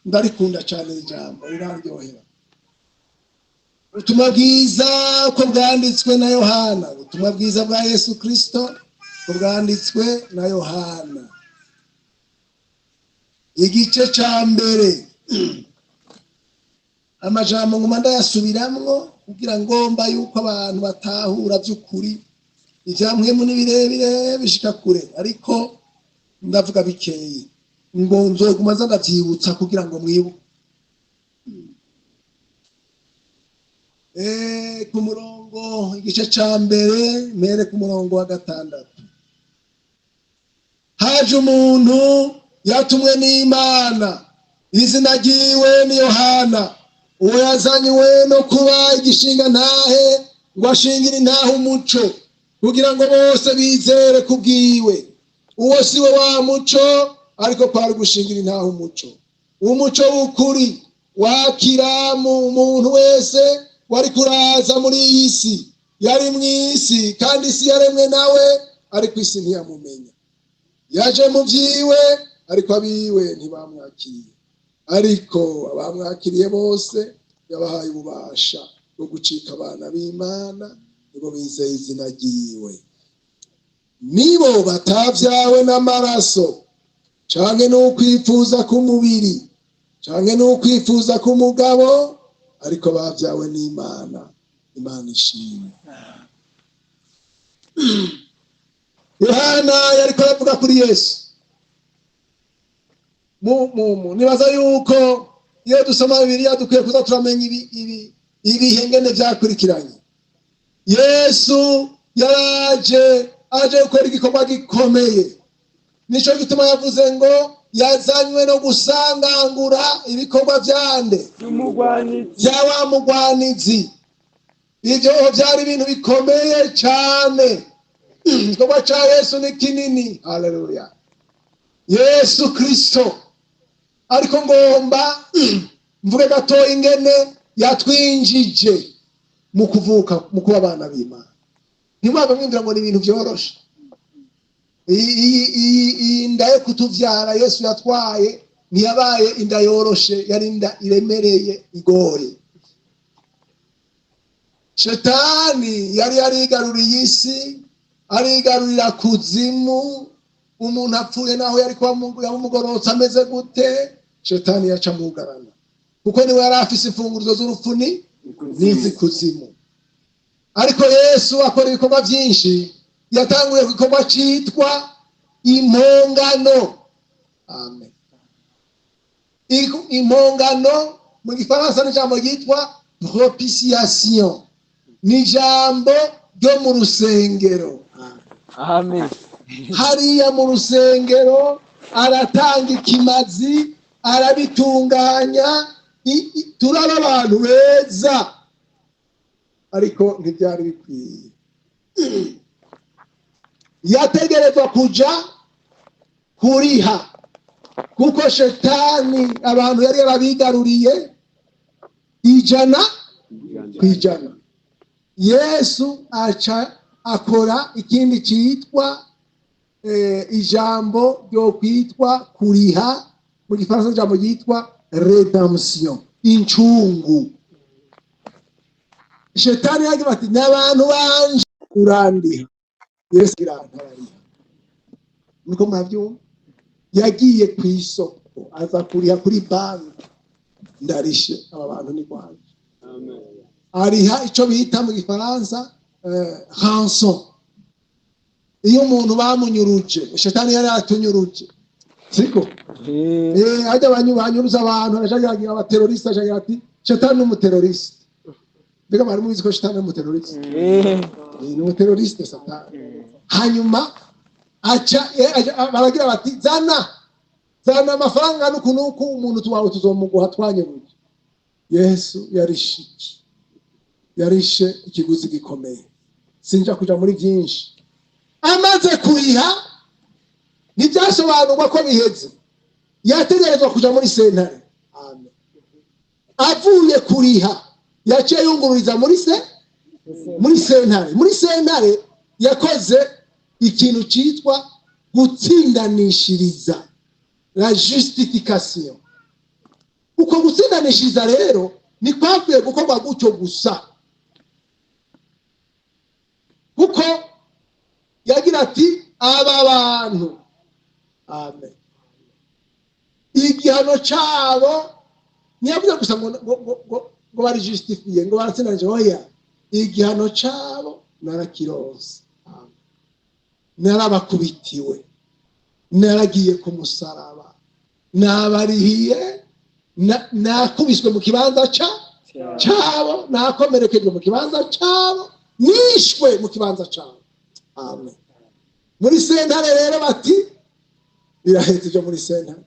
Ndarikunda cyane ijambo, riraryohera. Ubutumwa bwiza uko bwanditswe na Yohana. Ubutumwa bwiza bwa Yesu Kristo uko bwanditswe na Yohana, igice cya mbere. Amajambo nguma ndayasubiramwo kugira ngomba yuko abantu batahura by'ukuri. Ibya mpwemu ni birebire, bishika kure, ariko ndavuga bikeyi ngo nzoguma nza ndavyibutsa kugira ngo mwibuke. Ku murongo, igice ca mbere, mere ku murongo wa gatandatu. Haje umuntu yatumwe n'Imana, izina ryiwe ni Yohana. Uwo yazanywe no kuba igishinga ntahe, ngo ashingire intahe umuco, kugira ngo bose bizere kubwiwe. Uwo si we wa muco, ariko kwari gushingira intahe umuco. Umuco w'ukuri wakira mu muntu wese wari kuraza muri iyi si. Yari mu isi, kandi isi yaremwe nawe, ariko isi ntiyamumenya. Yaje mu byiwe, ariko abiwe ntibamwakiriye. Ariko abamwakiriye bose yabahaye ububasha bwo gucika abana b'Imana, nibo bizeye izina ryiwe. Nibo batavyawe n'amaraso, canke n'ukwifuza k'umubiri, canke n'ukwifuza k'umugabo, ariko bavyawe n'Imana. Imana ishimwe. Yohana yariko aravuga kuri Yesu. Nibaza yuko iyo dusoma Bibiliya dukwiye kuza turamenya ibihe ngene vyakurikiranye. Yesu yaraje aje gukora igikorwa gikomeye. Nico gituma yavuze ngo yazanywe no gusangangura ibikorwa vyande? By'umugwanizi. Bya wa mugwanizi. Ivyo vyari ibintu bikomeye cane. Igikorwa ca Yesu ni kinini. Haleluya! Yesu Kristo. Ariko ngomba mvuge gatoya ingene yatwinjije mu kuvuka, mu kuba abana b'Imana. Ntimwaba mwumvira ngo ni ibintu vyoroshe. Iyi nda yo kutuvyara Yesu yatwaye ntiyabaye inda yoroshe, yari inda iremereye, igoye. Shetani yari yarigaruriye isi, arigarurira kuzimu. Umuntu apfuye, naho yari kuba yamugororotse ameze gute, Shetani yaca amugarana, kuko niwe yari afise imfunguruzo z'urupfu n'iz'ikuzimu. Ariko Yesu akora ibikorwa byinshi. Yatanguye ku gikorwa citwa impongano. Amen. Impongano mu Gifaransa ni ijambo ryitwa propitiation, ni ijambo ryo mu rusengero. Amen. Hariya mu rusengero aratanga ikimazi, arabitunganya, turaba abantu beza, ariko ntibyari bikwiye. Yategerezwa kuja kuriha, kuko Shetani abantu yari yarabigaruriye 100%. Yesu aca akora ikindi cyitwa ijambo ryo kwitwa kuriha, mu Gifaransa ijambo ryitwa rédemption, incungu. Shetani yagira ati: "N'abantu banje urandiha." Yesu irantariha. Niko murabyumva, yagiye ku isoko, aza kuriha kuri banki: "Ndarishe aba bantu, ni rwanje." Ariha icyo bita mu Gifaransa rançon. Iyo umuntu bamunyuruje, Shetani yari yatunyuruje, siko? Hajya banyuruza abantu, arajagira abateroriste, ajagira ati Shetani ni umuteroriste. Mbega mwari mubizi ko Shetani ari umuteroriste? Ni umuteroriste Satani. Hanyuma aca baragira bati: "Zana, zana amafaranga nuku nuku, umuntu wawe tuzomuguha twanyuruje." Yesu yarishe iki? Yarishe ikiguzi gikomeye. Sinja kuja muri byinshi. Amaze kuriha, ntibyasobanurwa ko biheze, yategerezwa kuja muri sentare. Amen. Avuye kuriha, yaciye yungururiza muri sentare. Muri sentare yakoze ikintu cyitwa gutsindanishiriza, la justification. Uko gutsindanishiriza rero ni kwakwiye gukorwa gutyo gusa, kuko yagira ati: "Aba bantu, amen, igihano cyabo." Ntiyavuze gusa ngo Ngo bari justifié, ngo baratsindanije. Oya, igihano cabo narakironse, narabakubitiwe, naragiye ku musaraba, nabarihiye, nakubiswe mu kibanza cabo, nakomerekejwe mu kibanza cabo, nishwe mu kibanza cabo. Amen. Muri sentare rero bati birahetse ibyo muri sentare.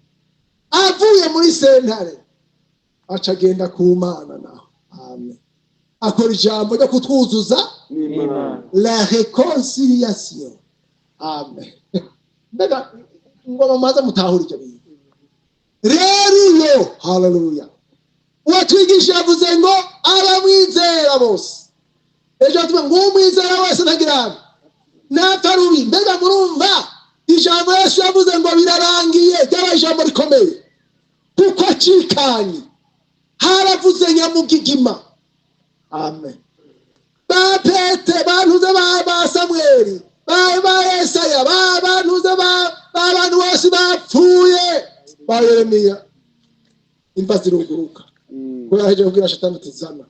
Avuye muri sentare aca agenda ku Mana naho. Amen. Akora ijambo ryo kutwuzuza n'Imana. La réconciliation. Amen. Mbega ngo mumaze mutahura ibyo bintu rero iyo, haleluya, uwatwigisha yavuze ngo abamwizera bose, ejo tuvuga ngo umwizera wese ntagirane napfa rubi. Mbega murumva ijambo Yesu yavuze ngo birarangiye ryabaye ijambo rikomeye, kuko acikanye haravuze nyamugigima. Amen. Ba Pete bantuze, ba Samweli, ba Yesaya, ba bantuze, ba bantu bose bapfuye, ba Yeremiya, imva ziruguruka. Ko yaheje kubwira Shatani ati zana.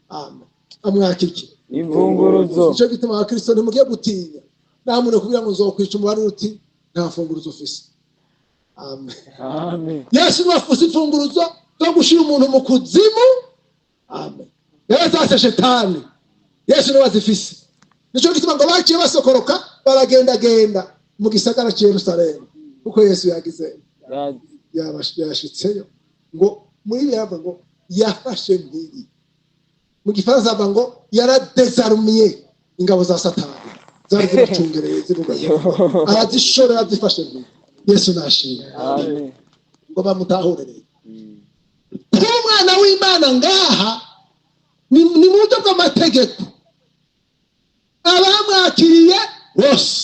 Amen. Amwaka iki? Imfunguruzo. Nicyo gituma abakristo ntimugiye gutinya namune kugira ngo nzokwica umubare uti nta mfunguruzo ufise. Amen. Amen. Yesu niwe afise imfunguruzo zo gushira umuntu mu kuzimu. Amen. Rero zase Shetani, Yesu niwe azifise. Nicyo gituma ngo baciye basokoroka, baragendagenda mu gisagara cy'i Yerusalemu, kuko Yesu yagize yashitseyo. Ngo muri bibiliya bavuga ngo yafashe mpiri, mu gifaransa bavuga ngo yaradézarmiye ingabo za Satani zari zibacungereye, zivuga arazishorera, azifashe mpiri. Yesu nashimwe. Amen. Ngo bamutahure rero kuba umwana w'Imana ngaha ni mu buryo bw'amategeko. Abamwakiriye bose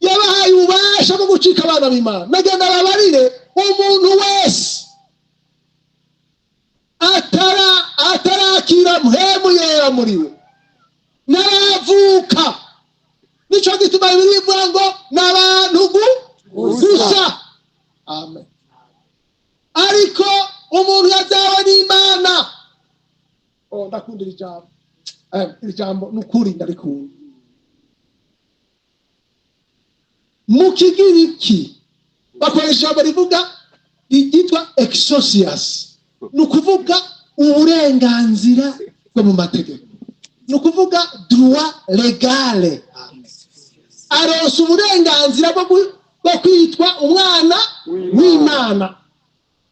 yabahaye ububasha bwo gucika abana b'Imana. Nagenda babarire, umuntu wese atarakira Mpwemu Yera muri we naravuka. Nico gituma Bibiliya ivuga ngo n'abantu gusa. Amen. Ariko umuntu yazawe n'Imana, oh, ndakunda iri jambo. Iri jambo ni ukuri ndarikunda. Mu kigiriki bakoresha ijambo rivuga ryitwa exousias, ni ukuvuga uburenganzira bwo mu mategeko, ni ukuvuga droit légal. Aronsa uburenganzira bwo kwitwa umwana w'Imana.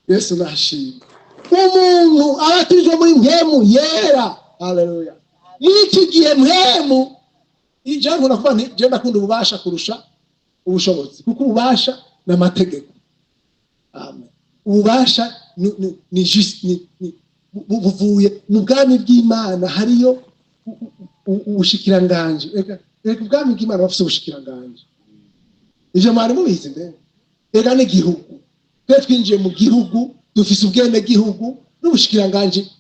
Yesu nashimwe. Umuntu abatijwe muri Mpwemu Yera, haleluya, n'iki gihe Mpwemu ijambo nkunda kuvuga nti je ndakunda ububasha kurusha ubushobozi, kuko ububasha ni amategeko. Amen. Ububasha ni buvuye mu bwami bw'Imana. Hariyo ubushikiranganji. Reka ubwami bw'Imana bafise ubushikiranganji, ivyo mwari mubizi? Mbere reka n'igihugu, twe twinjiye mu gihugu, dufise ubwene gihugu n'ubushikiranganji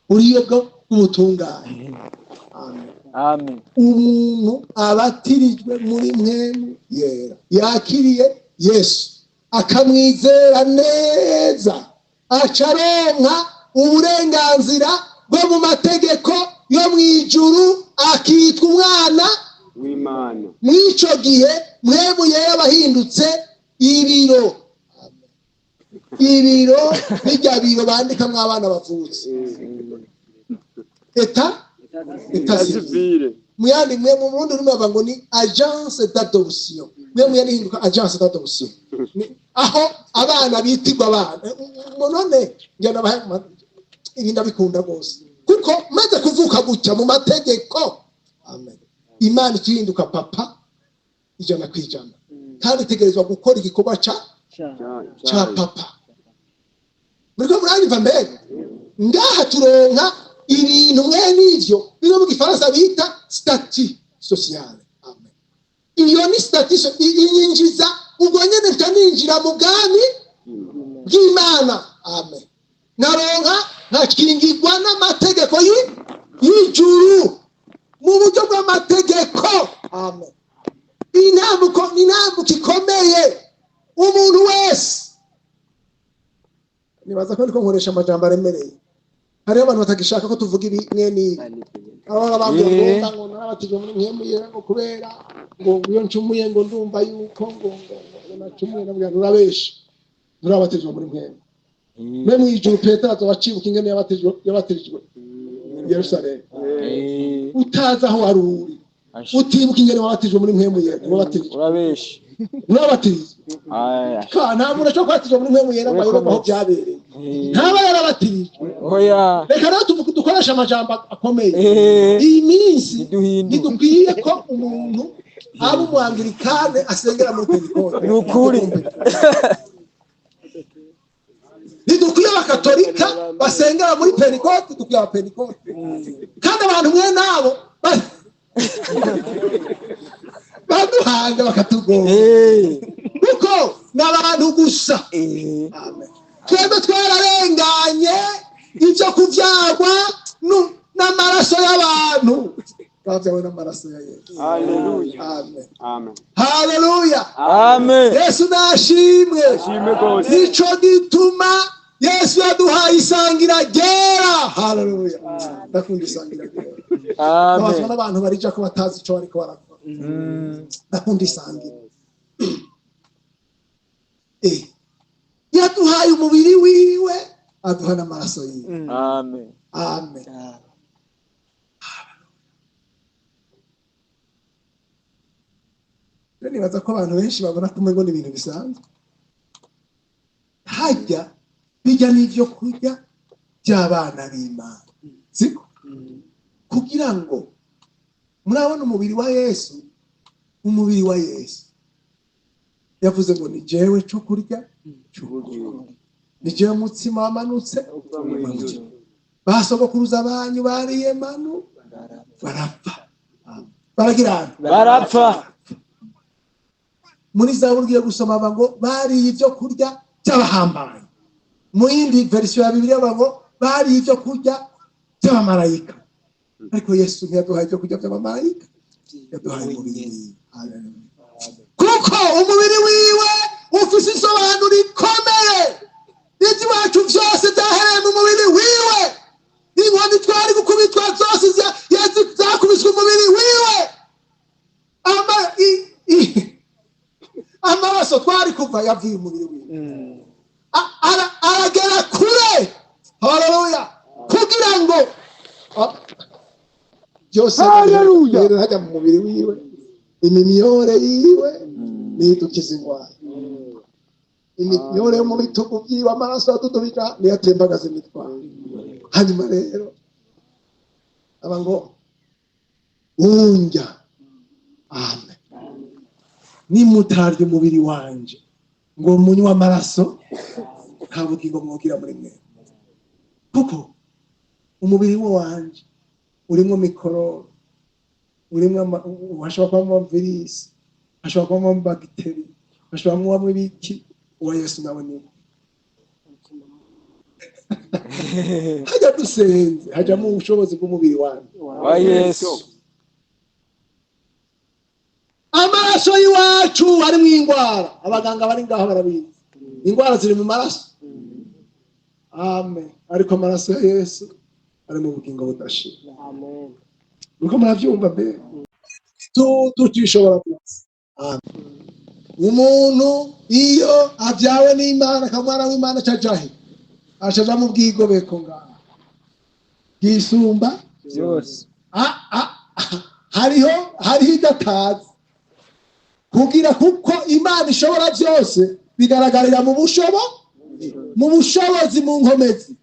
buriyo bwo bw'ubutungane. Amen. Amen. Umuntu abatirijwe muri Mpwemu Yera, yakiriye Yesu akamwizera neza, aca aronka uburenganzira bwo mu mategeko yo mu ijuru, akitwa umwana w'Imana. Mw'ico gihe Mpwemu Yera abahindutse ibiro, ibiro bijya biro bandikamwo abana bavutse, état civil. Civil. Muyandi mwe mu bundi rurimi bavuga ngo ni agence d'adoption. Mwe muyandi hinduka agence d'adoption. Ni aho abana bitirwa abana. None njye nabahe ibi, ndabikunda rwose, kuko maze kuvuka gutya mu mategeko, amen, Imana ikihinduka papa 100%, kandi itegerezwa gukora igikorwa ca papa. Muriko muranyumva? Mbega ngaha turonka ibintu mwene ivyo biri mu gifaransa bita statut social. Amen. Iyo ni statut inyinjiza ubwo nyene nca ninjira mu bwami bw'Imana. Amen. Nkaronka nkakingirwa n'amategeko y'ijuru mu buryo bw'amategeko. Amen. Intambuko ni intambuko ikomeye. Umuntu wese, nibaza ko ndiko nkoresha amajambo aremereye. Hariho abantu batagishaka ko tuvuga ibi mwene ibi. Abahora bambwira ngo Eh. ngo narabatijwe muri mpwemu yera, ngo kubera ngo iyo ncumuye ngo ndumva yuko ngo nacumuye. Ndabwira ngo urabesha, nturabatizwa muri mpwemu. Mwe mu ijuru Petero azoba acibuka ingene yabatijwe i Yerusalemu. Utazi aho wari uri, utibuka ingene wabatijwe muri mpwemu yera, ntiwabatijwe. Urabesha. Ntiwabatijwe. Aya. Ka nta muntu ashobora kubatizwa muri mpwemu yera ngo ayoberwe aho byabereye, ntaba yarabatijwe. Oya. Reka rero dukoreshe amajambo akomeye. Iyi minsi Ntiduhindure. ntidukwiye ko umuntu aba umuangirikane asengera muri Pentekote. Ni ukuri. Ntidukwiye abakatolika basengera muri Pentekote, dukwiye abapentekote. Kandi abantu mwe nabo baduhanga bakatugora, kuko ni abantu gusa. Amen. Twebwe twararenganye ibyo kubyagwa n'amaraso y'abantu, twabyawe n'amaraso ya Yesu. Haleluya. Amen. Amen. Haleluya. Amen. Yesu nashimwe. Ashimwe rwose. Nico gituma Yesu yaduhaye isangira ryera. Haleluya, ndakunda isangira ryera. Amen. Abazwa n'abantu barija ko batazi ico bariko barakora. Ndakunda isangira. Yaduhaye umubiri wiwe, aduha n'amaraso yiwe. Amen. Amen. Rero nibaza ko abantu benshi babona ko umengo ni ibintu bisanzwe. Hajya bijya n'ibyo kurya by'abana b'Imana, siko? Kugira ngo murabona umubiri wa Yesu, umubiri wa Yesu yavuze ngo ni jewe cyo kurya cy'ubugingo, ni jewe mutsima wamanutse. Uva mu ijuru. Basogokuruza banyu bariye manu barapfa, baragira Barapfa. Muri zaburi ugiye gusoma ngo bariye ibyo kurya by'abahambaye, mu yindi verisiyo ya Bibiliya ngo bariye ibyo kurya by'abamarayika. Ariko Yesu ntiyaduhaye ibyo kurya by'abamarayika, yaduhaye umubiri wiwe. Haleluya. Kuko umubiri wiwe ufise isobanuro ikomeye. Iby'iwacu byose byahereye mu mubiri wiwe. Inkoni twari gukubitwa zose zakubiswe umubiri wiwe. Amaraso twari kuva yavuye umubiri wiwe. Aragera kure. Haleluya. Kugira ngo byose Haleluya. rero hajya mu mubiri wiwe, imimyore yiwe nidukiza indwara, imyore yo mu bitugu byiwe, amaraso adudubika niyo atembagaza imitwaro. Hanyuma rero aba ngo wunjya, amen, nimutarya umubiri wanje ngo munywe amaraso, nta bugingo mwogira muri mwe. Kuko umubiri wanje urimo mikorobe, urimo hashobora kubamo virisi, hashobora kubamo bagiteri, hashobora kubamo ibiki. Uwa Yesu nawe niwe hajya dusenze hajyamo ubushobozi bw'umubiri wanjye wa Yesu. Amaraso y'iwacu arimo indwara, abaganga bari ngaho barabizi, indwara ziri mu maraso. Amen. Ariko amaraso ya Yesu ari mu bugingo budashira. Nuko murabyumva mbe tutishobora byose. Amen. Umuntu iyo abyawe n'Imana akaba umwana w'Imana, acajahe? Acaja mu bwigobeko ngaho bwisumba byose. Hariho idatazi kugira, kuko Imana ishobora byose bigaragarira mu bushobozi, mu nkomezi.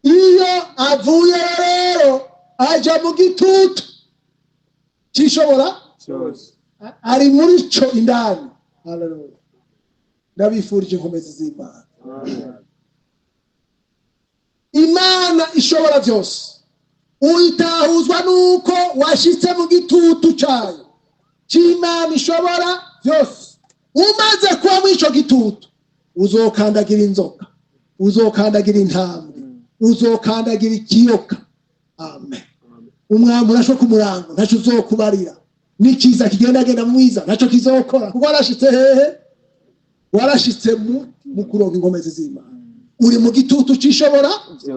Iyo avuye rero aja mu gitutu cishobora byose, ari muri co indani. Haleluya. Ndabifurije inkomezi z'Imana. Imana ishobora byose uyitahuzwa nuko washitse mu gitutu cayo c'Imana ishobora byose. Umaze kuba muri ico gitutu, uzokandagira inzoka, uzokandagira intambwe, uzokandagira ikiyoka. Amen. Umwami urasho ku murango ntaco uzokubarira, n'ikiza kigendagenda mwiza ntaco kizokora, kuko warashitse hehe? Warashitse mu kuronka inkomezi z'Imana, uri mu gitutu c'ishobora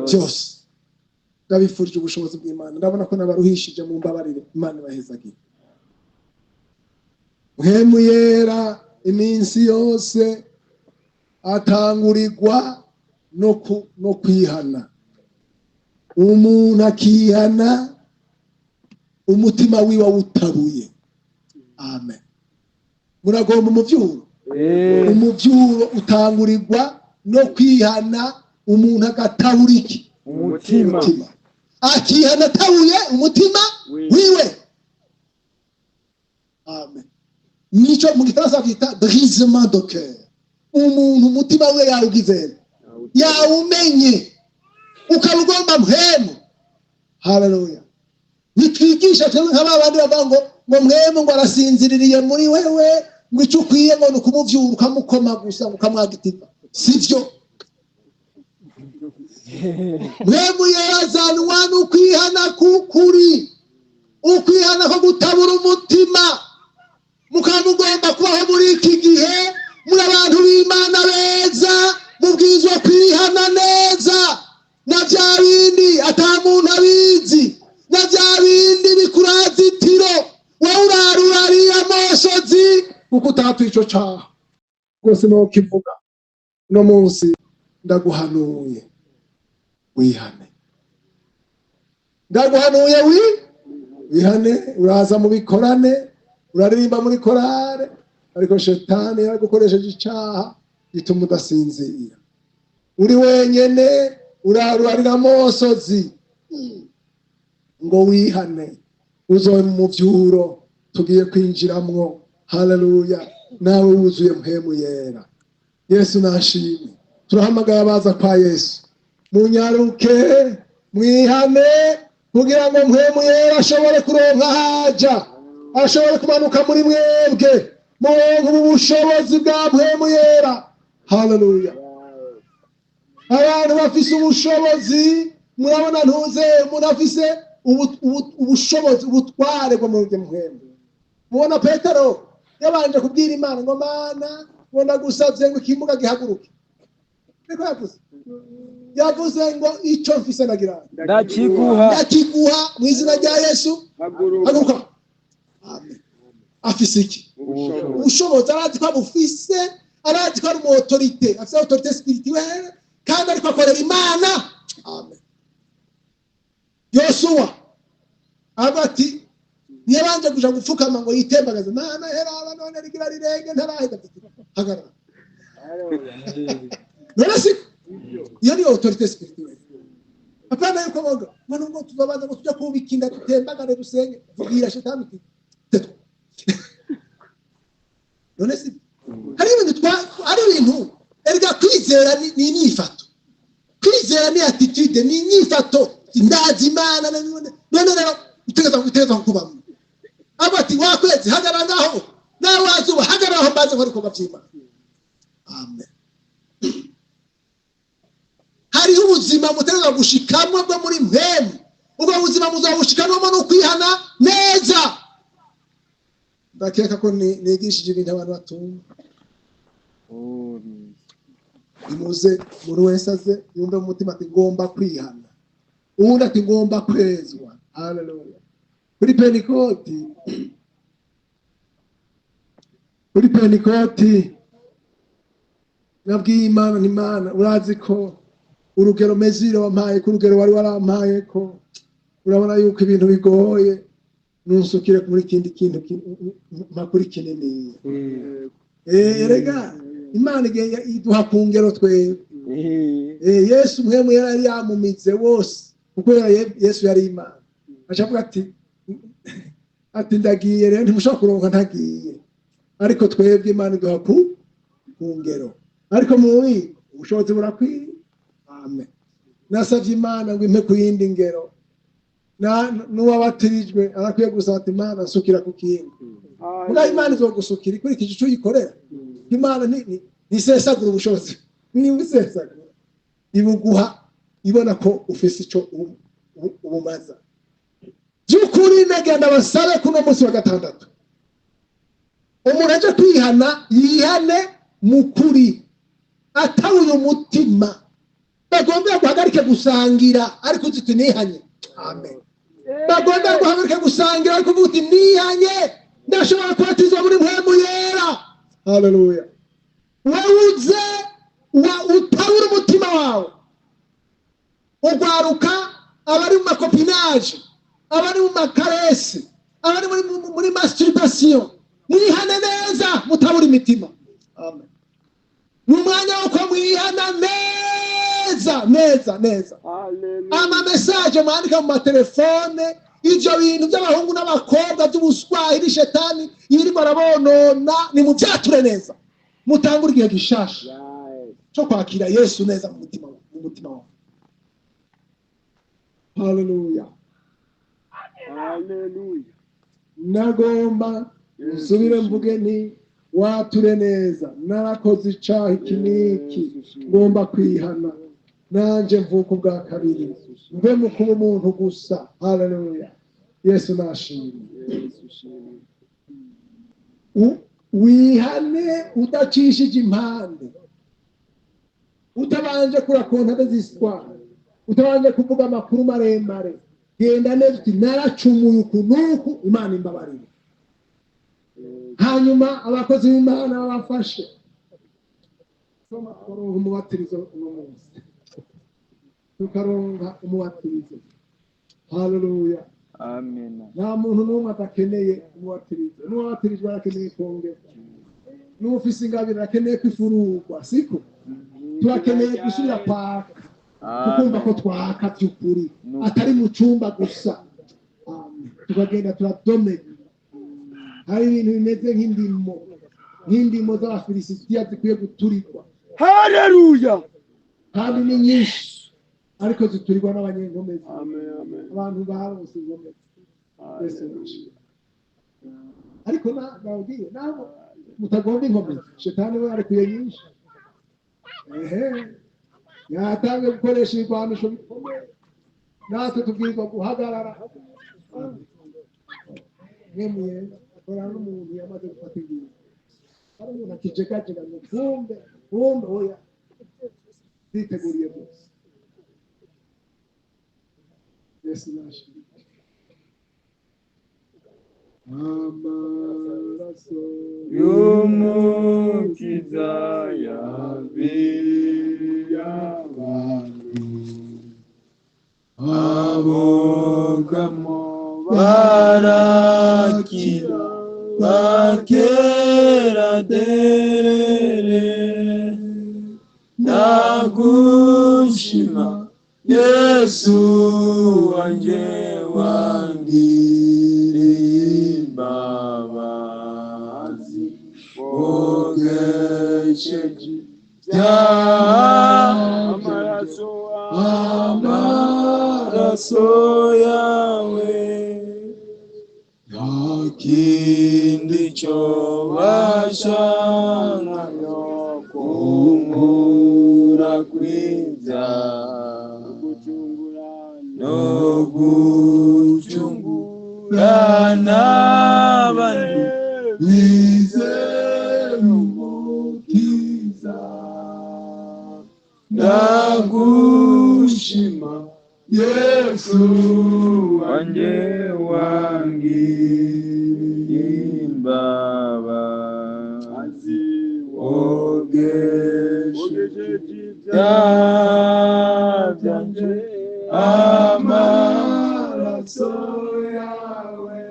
byose. Ndabifurije ubushobozi bw'Imana. Ndabona ko nabaruhishije, mu mbabarire. Imana ibahezagire. Mpwemu Yera iminsi yose atangurirwa no kwihana. Umuntu akihana umutima wiwe awutabuye. Amen. Muragomba umuvyuro? Umuvyuro utangurirwa no kwihana, umuntu agatabura iki? Umutima. Umutima. Akihana atabuye umutima wiwe. Amen. Nico mu Gifaransa bita brisement de cœur. Umuntu umutima we yawugize, yawumenye, ukaba ugomba Mpwemu. Haleluya! Nitwigisha twebwe nka ba bandi bavuga ngo Mpwemu ngo arasinziririye muri wewe, ngo icyo ukwiye ngo ni ukumuvyura, ukamukoma gusa, ukamwagitiva. Sivyo. Mpwemu yerazanwa n'ukwihana k'ukuri, ukwihana ko gutabura umutima. Mukaba mugomba kubaho muri iki gihe muri abantu b'Imana beza, mubwirizwa kwihana neza, na bya bindi ata muntu abizi, na bya bindi bikurazitiro wowe urarurariye amosozi kuko utatuye ico caha rwose. Nokivuga uno munsi: ndaguhanuye wihane, ndaguhanuye wihane. Uraza mu bikorane, uraririmba muri korale, ariko shetani yaragukoresheje icaha gituma udasinzira. Uri wenyene urarurarira amosozi ngo wihane, uzobe mu muvyuro tugiye kwinjiramwo. Haleluya! Nawe wuzuye Mpwemu Yera. Yesu nashimwe. Turahamagaye abaza kwa Yesu: munyaruke mwihane kugira ngo Mpwemu Yera ashobore kuronka haja, ashobore kumanuka muri mwebwe, muronke ubu bushobozi bwa Mpwemu Yera. Haleluya! Abantu bafise ubushobozi, murabona ntuze umuntu afise ubushobozi, ubutware bwo muri Mpwemu. Mubona Petero yabanje kubwira Imana ngo: "Mana, ngo ndagusavye ngo ikimuga gihaguruke." Niko yavuze. Yavuze ngo: "Ico mfise nagira Ndakiguha. ndakiguha, mu izina rya Yesu." Haguruka. Haguruka. Amen. Afise iki? Ubushobozi. Arazi ko abufise, arazi ko ari umu autorité, afise autorité spirituelle kandi ariko akorera Imana. Amen. Yosuwa avuga ati, ntiyabanje kuja gupfukama ngo yitembagaze: "Mana, heraba none rigira rirenge ntaraheza." "Hagarara." None si iyo niyo autorité spirituelle? Apana yuko boga ngo nubwo tuzobanza ngo tujya kubika inda, dutembagare, dusenge. Vubwira shetani uti: "Tetwa." None si hari ibintu twa, hari ibintu erega kwizera ni inyifato, kwizera ni attitude, ni inyifato. Ndazi Imana. None rero utegereza kubamo. Abo ati: "Wakwezi, hagarara ngaho, nawe wazuba, hagarara aho, mbaze nkora ibikorwa by'Imana." Amen. Hariho ubuzima mutegerezwa gushikamwo bwo muri Mpwemu. Ubwo buzima muzabushikanwamo no kwihana neza. Ndakeka ko nigishije ibintu abantu batumva. Nimuze, umuntu wese aze yumve mu mutima ati: "Ngomba kwihana." Uwundi ati: "Ngomba kwezwa." Haleluya! Kuri Pentikoti, kuri Pentikoti, nabwiye Imana nti: "Imana, urazi ko urugero mesure wampaye, ko urugero wari warampaye, ko urabona yuko ibintu bigoye, nunsukire muri kindi kintu mpa kuri kininiya." Erega Imana igihe iduha ku ngero twebwe. Yesu Mpwemu yari yamumitse wose, kuko Yesu yari Imana. Aca avuga ati: "Ndagiye rero, ntimushobora kuronka ntagiye." Ariko twebwe Imana iduha ku ngero, ariko mu bubiko ubushobozi burakwiye. Amen. Nasavye Imana ngo impe ku yindi ngero. N'uwabatirijwe arakwiye gusaba ati: "Imana, nsukira ku kindi." Muga Imana izogusukira ikurikije ico uyikorera. Imana ntisesagura ubushobozi, ntibusesagura, ibuguha ibona ko ufise ico ubumaza by'ukuri. Nagenda basabe kuno munsi wa gatandatu, umuntu aje kwihana yihane mu kuri, atabuye umutima. Bagomba guhagarike gusangira ariko uzi uti nihanye. Amen. Bagomba guhagarika gusangira ariko uvuga uti nihanye, ndashobora kubatizwa muri Mpwemu Yera. Haleluya. Wewe uze utabura umutima wawe, ugwaruka abari mu ma copinage, abari mu ma caresses, abari muri masturbation, mwihane neza, mutabura imitima. Amen. Ni umwanya wo ko mwihana neza neza neza. Ama messages mwandika mu matelefone, ivyo bintu by'abahungu n'abakobwa by'ubuswahili, shetani yirimo arabonona, ni muvyature neza, mutangure igihe gishasha cyo kwakira Yesu neza mu mutima wawe. Haleluya. Haleluya. Nagomba nsubire mvuge nti wature neza: narakoze icaha iki n'iki, ngomba kwihana, nanje mvuka ubwa kabiri, mve mu kuba umuntu gusa. Haleluya, Yesu nashimwe. Yesu shimwe. Wihane udacishije impande, utabanje kurakonta ziswa, utabanje kuvuga amakuru maremare. Genda neza uti naracumuye uku n'uku, Imana imbabarire. Hanyuma abakozi b'Imana babafashe. Tukaronka umubatirizo uno munsi, tukaronka umubatirizo. Haleluya. Amen. Nta muntu n'umwe adakeneye umubatirizo. N'uwabatirijwe arakeneye kongerwa, n'ufise ingabire arakeneye kwifururwa. Siko turakeneye gusubira kwaka, tukumva ko twaka by'ukuri, atari mu cyumba gusa. Amen. Tukagenda turadomeka. Hari ibintu bimeze nk'indimo z'Abafilisitiya zikwiye guturikwa. Haleluya. Kandi ni nyinshi, ariko ziturirwa n'abanyenkomezi. Amen, amen. Abantu baronse inkomezi. Haleluya. Ariko nababwiye, naho mutagomba inkomezi, shetani we arekuye nyinshi. Ehe, yatangiye gukoresha ibigwanisho bikomeye, natwe tubwirizwa guhagarara. Mwemuye akorana n'umuntu yamaze gufata ingingo, hari umuntu akijegajega ngo kumbe kumbe. Oya, nditeguriye byose. Yesu nashimwe. Amaraso y'Umukiza yabiriye abantu, abogamo barakira, bakera derere. Ndagushima Yesu wanje, wangiriye imbabazi, wogesheje ibyaha. Amaraso. Amaraso yawe, nta kindi cyo bashana kunkura kw'ibyaha no gucungurana abandi bizera Umukiza. Ndagushima Yesu wanjye, wangiriye imbabazi, wogesheje ibyaha byanje, amaraso yawe,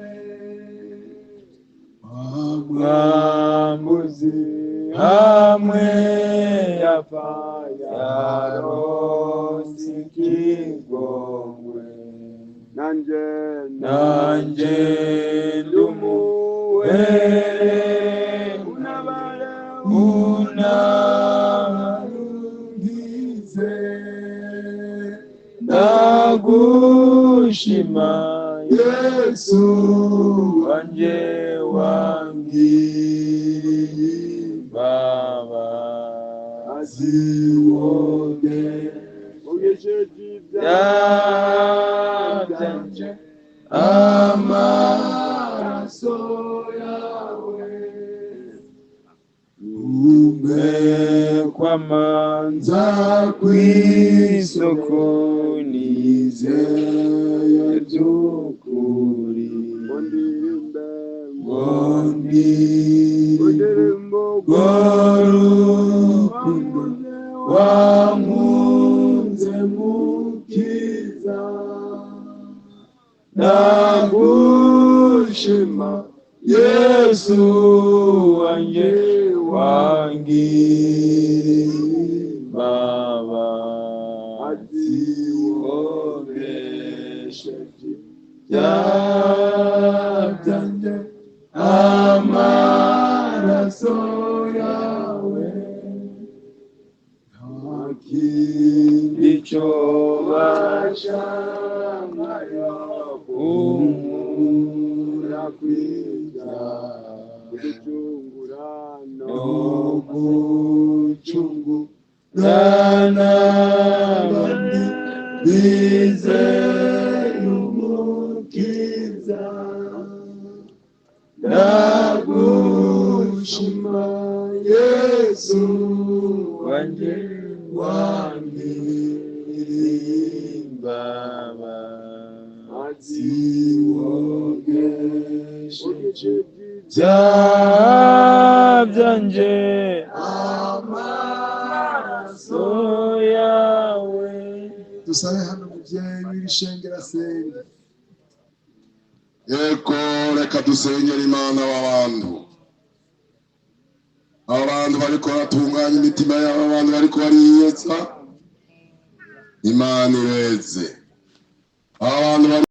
mwambuzi hamwe yapfa yaronse ikigongwe. Nanje. Nanje ndumuwere. Unabare. Unarungize. Ndagushima Yesu wanje, wangiriye imbabazi, woge wogesheje ibyaha byanje, amaraso yawe umbe. Kwamanza kw'isoko nizeye by'ukuri Ndirimbe ngo ndirimbe Ndirimbo rw'urukundo wankunze mukiza ndagushima Yesu wanjye wangimbabazi wogesheje ibyaha byanjye amaraso yawe nta kindi cyobasha nkayo kunkura kw'ibyaha Gucungura no gucungura n'abandi bizeye umukiza ndagushima Yesu wanjye wangimbabazi wogesheje ibyaha byanjye amaraso yawe Dusabe hano mubyeyi w'iri shengero asenge. Yego, reka dusengere Imana. Aba bantu, aba bantu bariko baratunganya imitima yabo, abantu bariko bariyeza, Imana ibeze aba bantu bari.